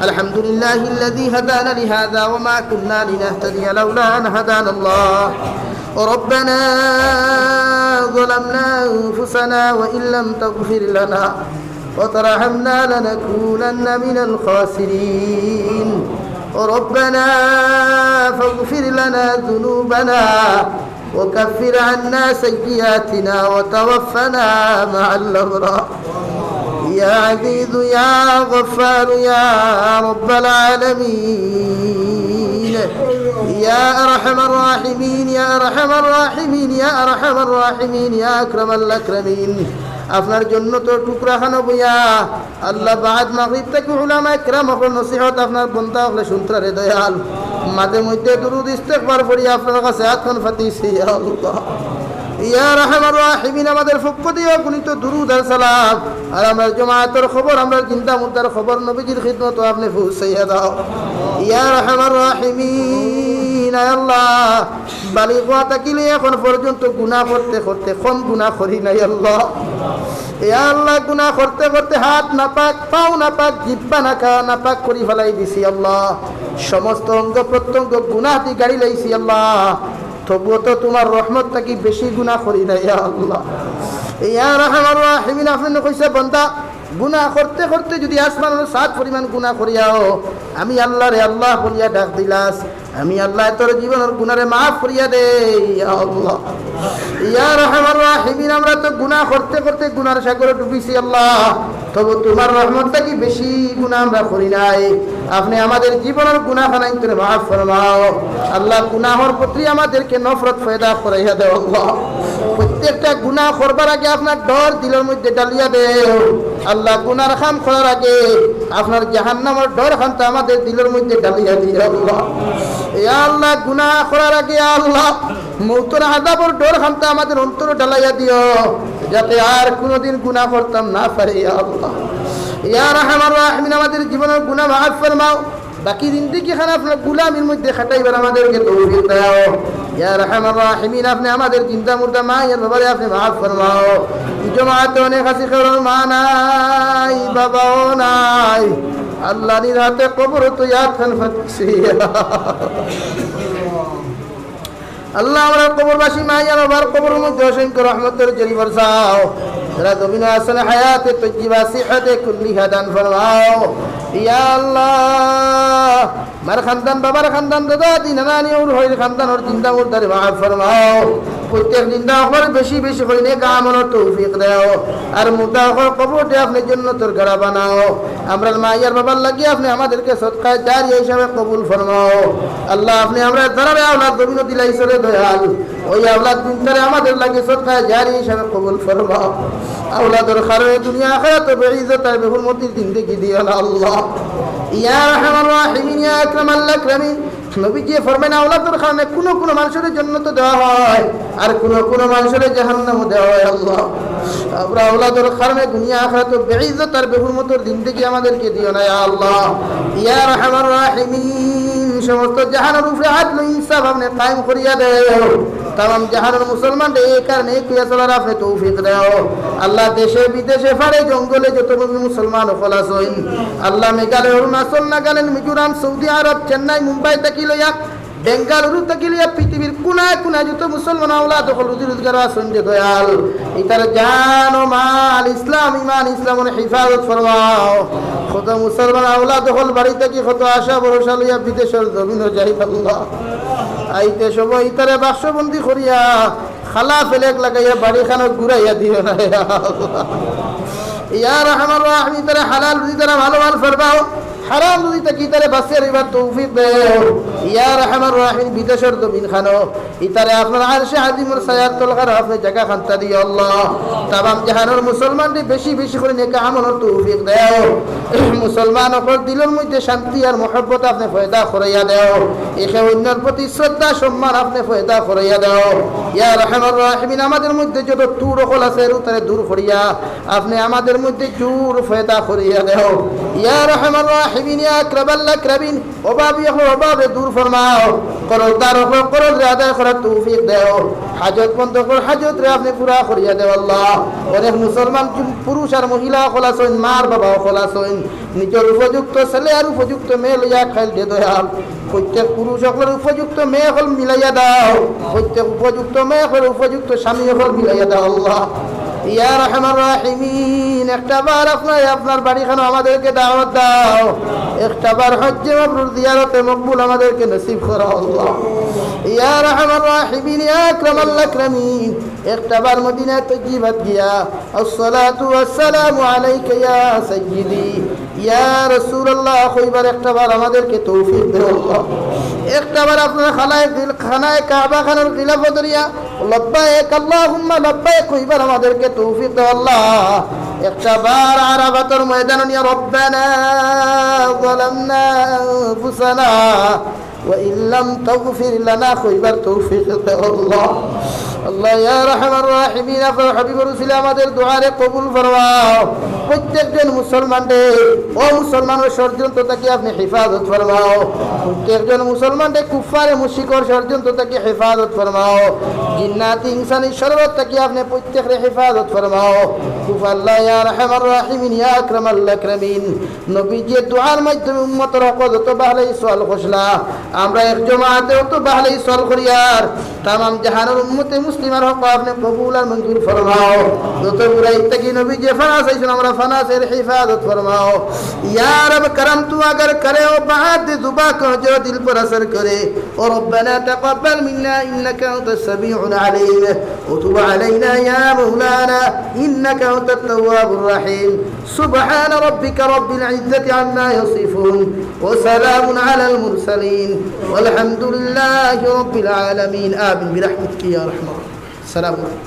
الحمد لله الذي هدانا لهذا وما كنا لنهتدي لولا أن هدانا الله. ربنا ظلمنا أنفسنا وإن لم تغفر لنا وترحمنا لنكونن من الخاسرين. ربنا فاغفر لنا ذنوبنا وكفر عنا سيئاتنا وتوفنا مع الأبرار. يا عزيز يا غفار يا رب العالمين. يا أرحم الراحمين يا أرحم الراحمين يا أرحم الراحمين يا أكرم الأكرمين. আপনার জন্নতর টুকরা খানো বইয়া আল্লাহ, বাদ মাগরিব থাকি উলামায়ে কেরাম অকলর নসিহত আপনার বন্দা অকলে শুনতরা রে দয়াল। মাঝে মধ্যে দুরুদ ইস্তেগফার পড়ি আপনার কাছে আতখান পাতিছি, ইয়া আল্লাহ। ইয়া আরহামার রাহিমিন, আমাদের পক্ষ দিয়া অগণিত দুরুদ আর সালাম, আর আমরার জমাতর খবর, আমরার জিন্দা মুর্দার খবর নবীজির খিদমতো আপনে পৌঁছাইয়া দেও। ইয়া আরহামার রাহিমিন, আয় আল্লাহ, বালিগ অওয়া থাকি লইয়া এখন পর্যন্ত গুনা করতে করতে কম গুনা করি নাই আল্লাহ। ইয়া আল্লাহ, গুনা করতে করতে হাত নাপাক, পাও নাপাক, জিব্বা নাকা-, নাপাক করি ফালাই দিছি আল্লাহ। সমস্ত অঙ্গ প্রত্যঙ্গ গুনাহ দি গাড়ি লাইছি আল্লাহ। তবুও তো তুমার রহমত থাকি বেশি গুনা করি নাই ইয়া আল্লাহ। ইয়া আরহামার রাহিমিন, আপনে কইছে বন্দা গুনা করতে করতে যদি আসমানর ছাদ পরিমাণ গুনা করিয়াও, আমি আল্লাহরে আল্লাহ বলিয়া ডাক দিলাস, আমি আল্লাহ তোর জীবনর গুনারে মাফ করিয়া দেই, ইয়া আল্লাহ। ইয়া আরহামার রাহিমিন, আমরা তো গুনা করতে করতে গুনার সাগরে ডুবিছি আল্লাহ, তবু তুমার রহমত থাকি বেশি গুনা আমরা করি নাই। আপনে আমাদের জীবনর গুনা খানাইন্তরে মাফ ফরমাও আল্লাহ। গুনাহর প্রতি আমাদেরকে নফরত পয়দা করাইয়া দেও আল্লাহ। প্রত্যেকটা গুনা করবার আগে আপনার ডর দিলর মধ্যে ডালিয়া দেও আল্লাহ। গুনার কাম করার আগে আপনার জাহান্নামর ডর খান্তা আমাদের দিলর মধ্যে ডালিয়া দিও আল্লাহ। ইয়া আল্লাহ, গুনা করার আগে আল্লাহ মৌতর আযাবর ডর খান্তা আমাদের অন্তরো ডালাইয়া দিও, যাতে আর কুনুদিন গুনা করতাম না পারি ইয়া আল্লাহ। ইয়া আরহামার রাহিমিন, আমাদের জীবনর গুনা মাফ ফরমাও। বাকি জিন্দেগি খান আপনার গুলামির মধ্যে খাটাইবার আমাদেরকে তৌফিক দেও। ইয়া আরহামার রাহিমিন, আপনে আমাদের জিন্দা মুর্দা মা আর বাবারে আপনে মাফ ফরমাও। ই জমাতে অনেক আছি, কারোর মা নাই, বাবাও নাই। আল্লাহ, নিজ হাতে কবর তো ইয়াদ খান ফাতছি। আল্লাহ, আমরার কবরবাসী মা আর বাবার কবরর মধ্যে অসংখ্য রহমতর ঝরি বরসাও। যারা জমিনো আছেন, হায়াতে তৈয়্যিবা, সিহতে কুল্লিহা দান ফরমাও। ইয়া আল্লাহ, মার খান্দান, বাবার খান্দান, দাদা, দাদি, নানা, নানি, হউর, হইর খান্দানর জিন্দা মুর্দারে মাফ ফরমাও। প্রত্যেক জিন্দা অকলরে বেশি বেশি করি নেক আমলর তৌফিক দেও। আর মুর্দা অকলর কবররে আপনে জন্নতর গাড়া বানাও। আমরার মা আর বাবার লাগি আপনে আমাদেরকে সদকায়ে জারিয়া হিসাবে কবুল ফরমাও। আল্লাহ, আপনে আমরার যারারে আওলাদ জমিনো দিলাইছো রে দয়াল, ওই আওলাদ দিনতারে আমাদের লাগি সদকায়ে জারি হিসাবে কবুল ফরমাও। আওলাদর কারণে দুনিয়া আখিরাতো বেইজ্জত আর বেহুরমতির জিন্দেগি দিও না আল্লাহ। ইয়া আরহামার রাহিমিন, ইয়া আকরামাল আকরামিন। নবীজি ফরমাইন, আওলাদর কারণে কুনু কুনু মানষরে জন্নতো দেওয়া হয়, আর কুনু কুনু মানষরে জাহান্নামো দেওয়া হয় আল্লাহ। আমরা আওলাদর কারণে দুনিয়া আখিরাতো বেইজ্জত আর বেহুরমতর জিন্দেগি আমাদেরকে দিও না ইয়া আল্লাহ। ইয়া আরহামার রাহিমিন, সমস্ত জাহানর উপরে আদল ইনসাফ আপনে কায়েম করিয়া দেও। তামাম জাহানর মুসলমানরে এই কারণে কইয়া চলার আপনে তৌফিক দেও। আল্লাহ, দেশে বিদেশে পাড়ে জঙ্গলে যত মুসলমান অকল আছইন, আল্লাহ, মেঘালয়, অরুণাচল, নাগাল্যান্ড, মিজোরাম, সৌদি আরব, চেন্নাই, মুম্বাই থাকি লইয়া, বেঙ্গালুরু থাকি লইয়া পৃথিবীর কোনায় কোনায় যত মুসলমান আওলাদ অকল রুজি রোজগার আছইন রে দয়াল, ইতার জান ও মাল, ইসলাম, ইমান, ইসলামর হেফাজত ফরমাও। কত মুসলমান আওলাদ অকল বাড়ি থাকি কত আশা ভরসা লইয়া বিদেশর জমিনো যাইন আল্লাহ। আইতে সময় ইতারে বাক্সবন্দি করিয়া খালা ফেলেক লাগাইয়া বাড়িখানো ঘুরাইয়া দিও না ইয়া আল্লাহ। ইয়া আরহামার রাহিমিন, ইতারে হালাল রুজি দ্বারা ভালো মাল ফরমাও। হারাম রুজি থাকি ইতারে বাঁচিয়া রইবার তৌফিক দেও। ইয়া আরহামার রাহিমিন, বিদেশর জমিন খানো ইতারে আপনার আরশে আজিমর ছায়ার তলখানো আপনে জাগা খান্তা দিও আল্লাহ। তামাম জাহানর মুসলমানরে বেশি বেশি করি নেক আমলর তৌফিক দেও। মুসলমান অকলর দিলর মধ্যে শান্তি আর মহব্বত আপনে পয়দা করাইয়া দেও। একে অন্যর প্রতি শ্রদ্ধা সম্মান আপনে পয়দা করাইয়া দেও। ইয়া আরহামার রাহিমিন, আমাদের মধ্যে যত তুর অকল আছে, এরু তারে দূর করিয়া আপনে আমাদের মধ্যে জোর পয়দা করিয়া দেও। ইয়া আরহামার রাহিমিন, ইয়া আকরামাল আকরামিন, অভাবী অকলর অভাবরে দূর ফরমাও, করজদার অকলর করজরে আদায় করার তৌফিক দেও, হাজতমন্দ অকলর হাজতরে আপনে পুরা করিয়া দেও আল্লাহ। অনেক মুসলমান পুরুষ আর মহিলা অকল আছইন, মার বাবা অকল আছইন, নিজর উপযুক্ত ছেলে আর উপযুক্ত মেয়ে লইয়া খাইল দে দয়াল। প্রত্যেক পুরুষ অকলর উপযুক্ত মেয়ে অকল মিলাইয়া দাও, প্রত্যেক উপযুক্ত মেয়ে অকলর উপযুক্ত স্বামী অকল মিলাইয়া দাও আল্লাহ। ইয়া আরহামার রাহিমিন, একটা বার আপনার, আপনার বাড়ি খানো আমাদেরকে দাওয়াত দাও, একটা বার হজ্জে মাবরুর জিয়ারতে মকবুল আমাদেরকে নসিব করো আল্লাহ। ইয়া আরহামার রাহিমিন, ইয়া আকরামাল আকরামিন, একটা বার মদিনা তৈয়িবাত গিয়া আসসালাতু ওয়াসসালামু আলাইকা ইয়া সাইয়্যিদি, ইয়া রাসূলুল্লাহ কইবার একটা বার আমাদেরকে তৌফিক দেও আল্লাহ। একটা বার আপনার খানায় গিল-, খানায় কাবা খানোর গিলাফ ধরিয়া লব্বাইক আল্লাহুম্মা লব্বাইক কইবার আমাদেরকে তৌফিক দেও আল্লাহ। একটা বার আরাফাতর ময়দানো নিয়া রব্বানা যালামনা আনফুসানা ওয়া ইল্লাম তাগফির লানা কইবার তৌফিক দেও আল্লাহ। আল্লাহ ইয়া আরহামার রাহিমিন, আপনার হাবিবর উসিলা আমাদের দোয়ারে কবুল ফরমাও। প্রত্যেকজন মুসলমানরে, ও মুসলমানর ষড়যন্ত্র থাকি আপনে হেফাজত ফরমাও। প্রত্যেকজন মুসলমানরে কুফফারে মুশরিকর ষড়যন্ত্র থাকি হেফাজত ফরমাও। জিন্নাত ইনসানি শরর থাকি আপনে প্রত্যেকরে হেফাজত ফরমাও। কুফ আল্লাহ ইয়া আরহামার রাহিমিন, ইয়া আকরামাল আকরামিন। নবীজিয়ে দোয়ার মাধ্যমে উম্মতর হকো যত বাহলাই সওয়াল করছলা, আমরা এক জমাতে অত বাহলাই সওয়াল করিয়ার। তামাম জাহানর উম্মতে মুসলিমার হকো আপনে কবুল আর মঞ্জুর ফরমাও। যত বুরাই থাকি নবীজিয়ে ফানা চাইছইন, আমরা ফানা চাইর হেফাজত ফরমাও। ইয়া রব করম, তু আগার করে ও বাত জুবা কো জো দিল পর আসর করে। ও রব্বানা তাকাব্বাল মিন্না ইন্নাকা আনতাস সামিউল আলিম। ওয়া তুব আলাইনা ইয়া মাওলানা ইন্নাকা আনতাত তাওয়াবুর রাহিম। سبحان ربك رب العزة عما يصفون وسلام على المرسلين والحمد لله رب العالمين. آمين برحمتك يا أرحم الراحمين. السلام عليكم.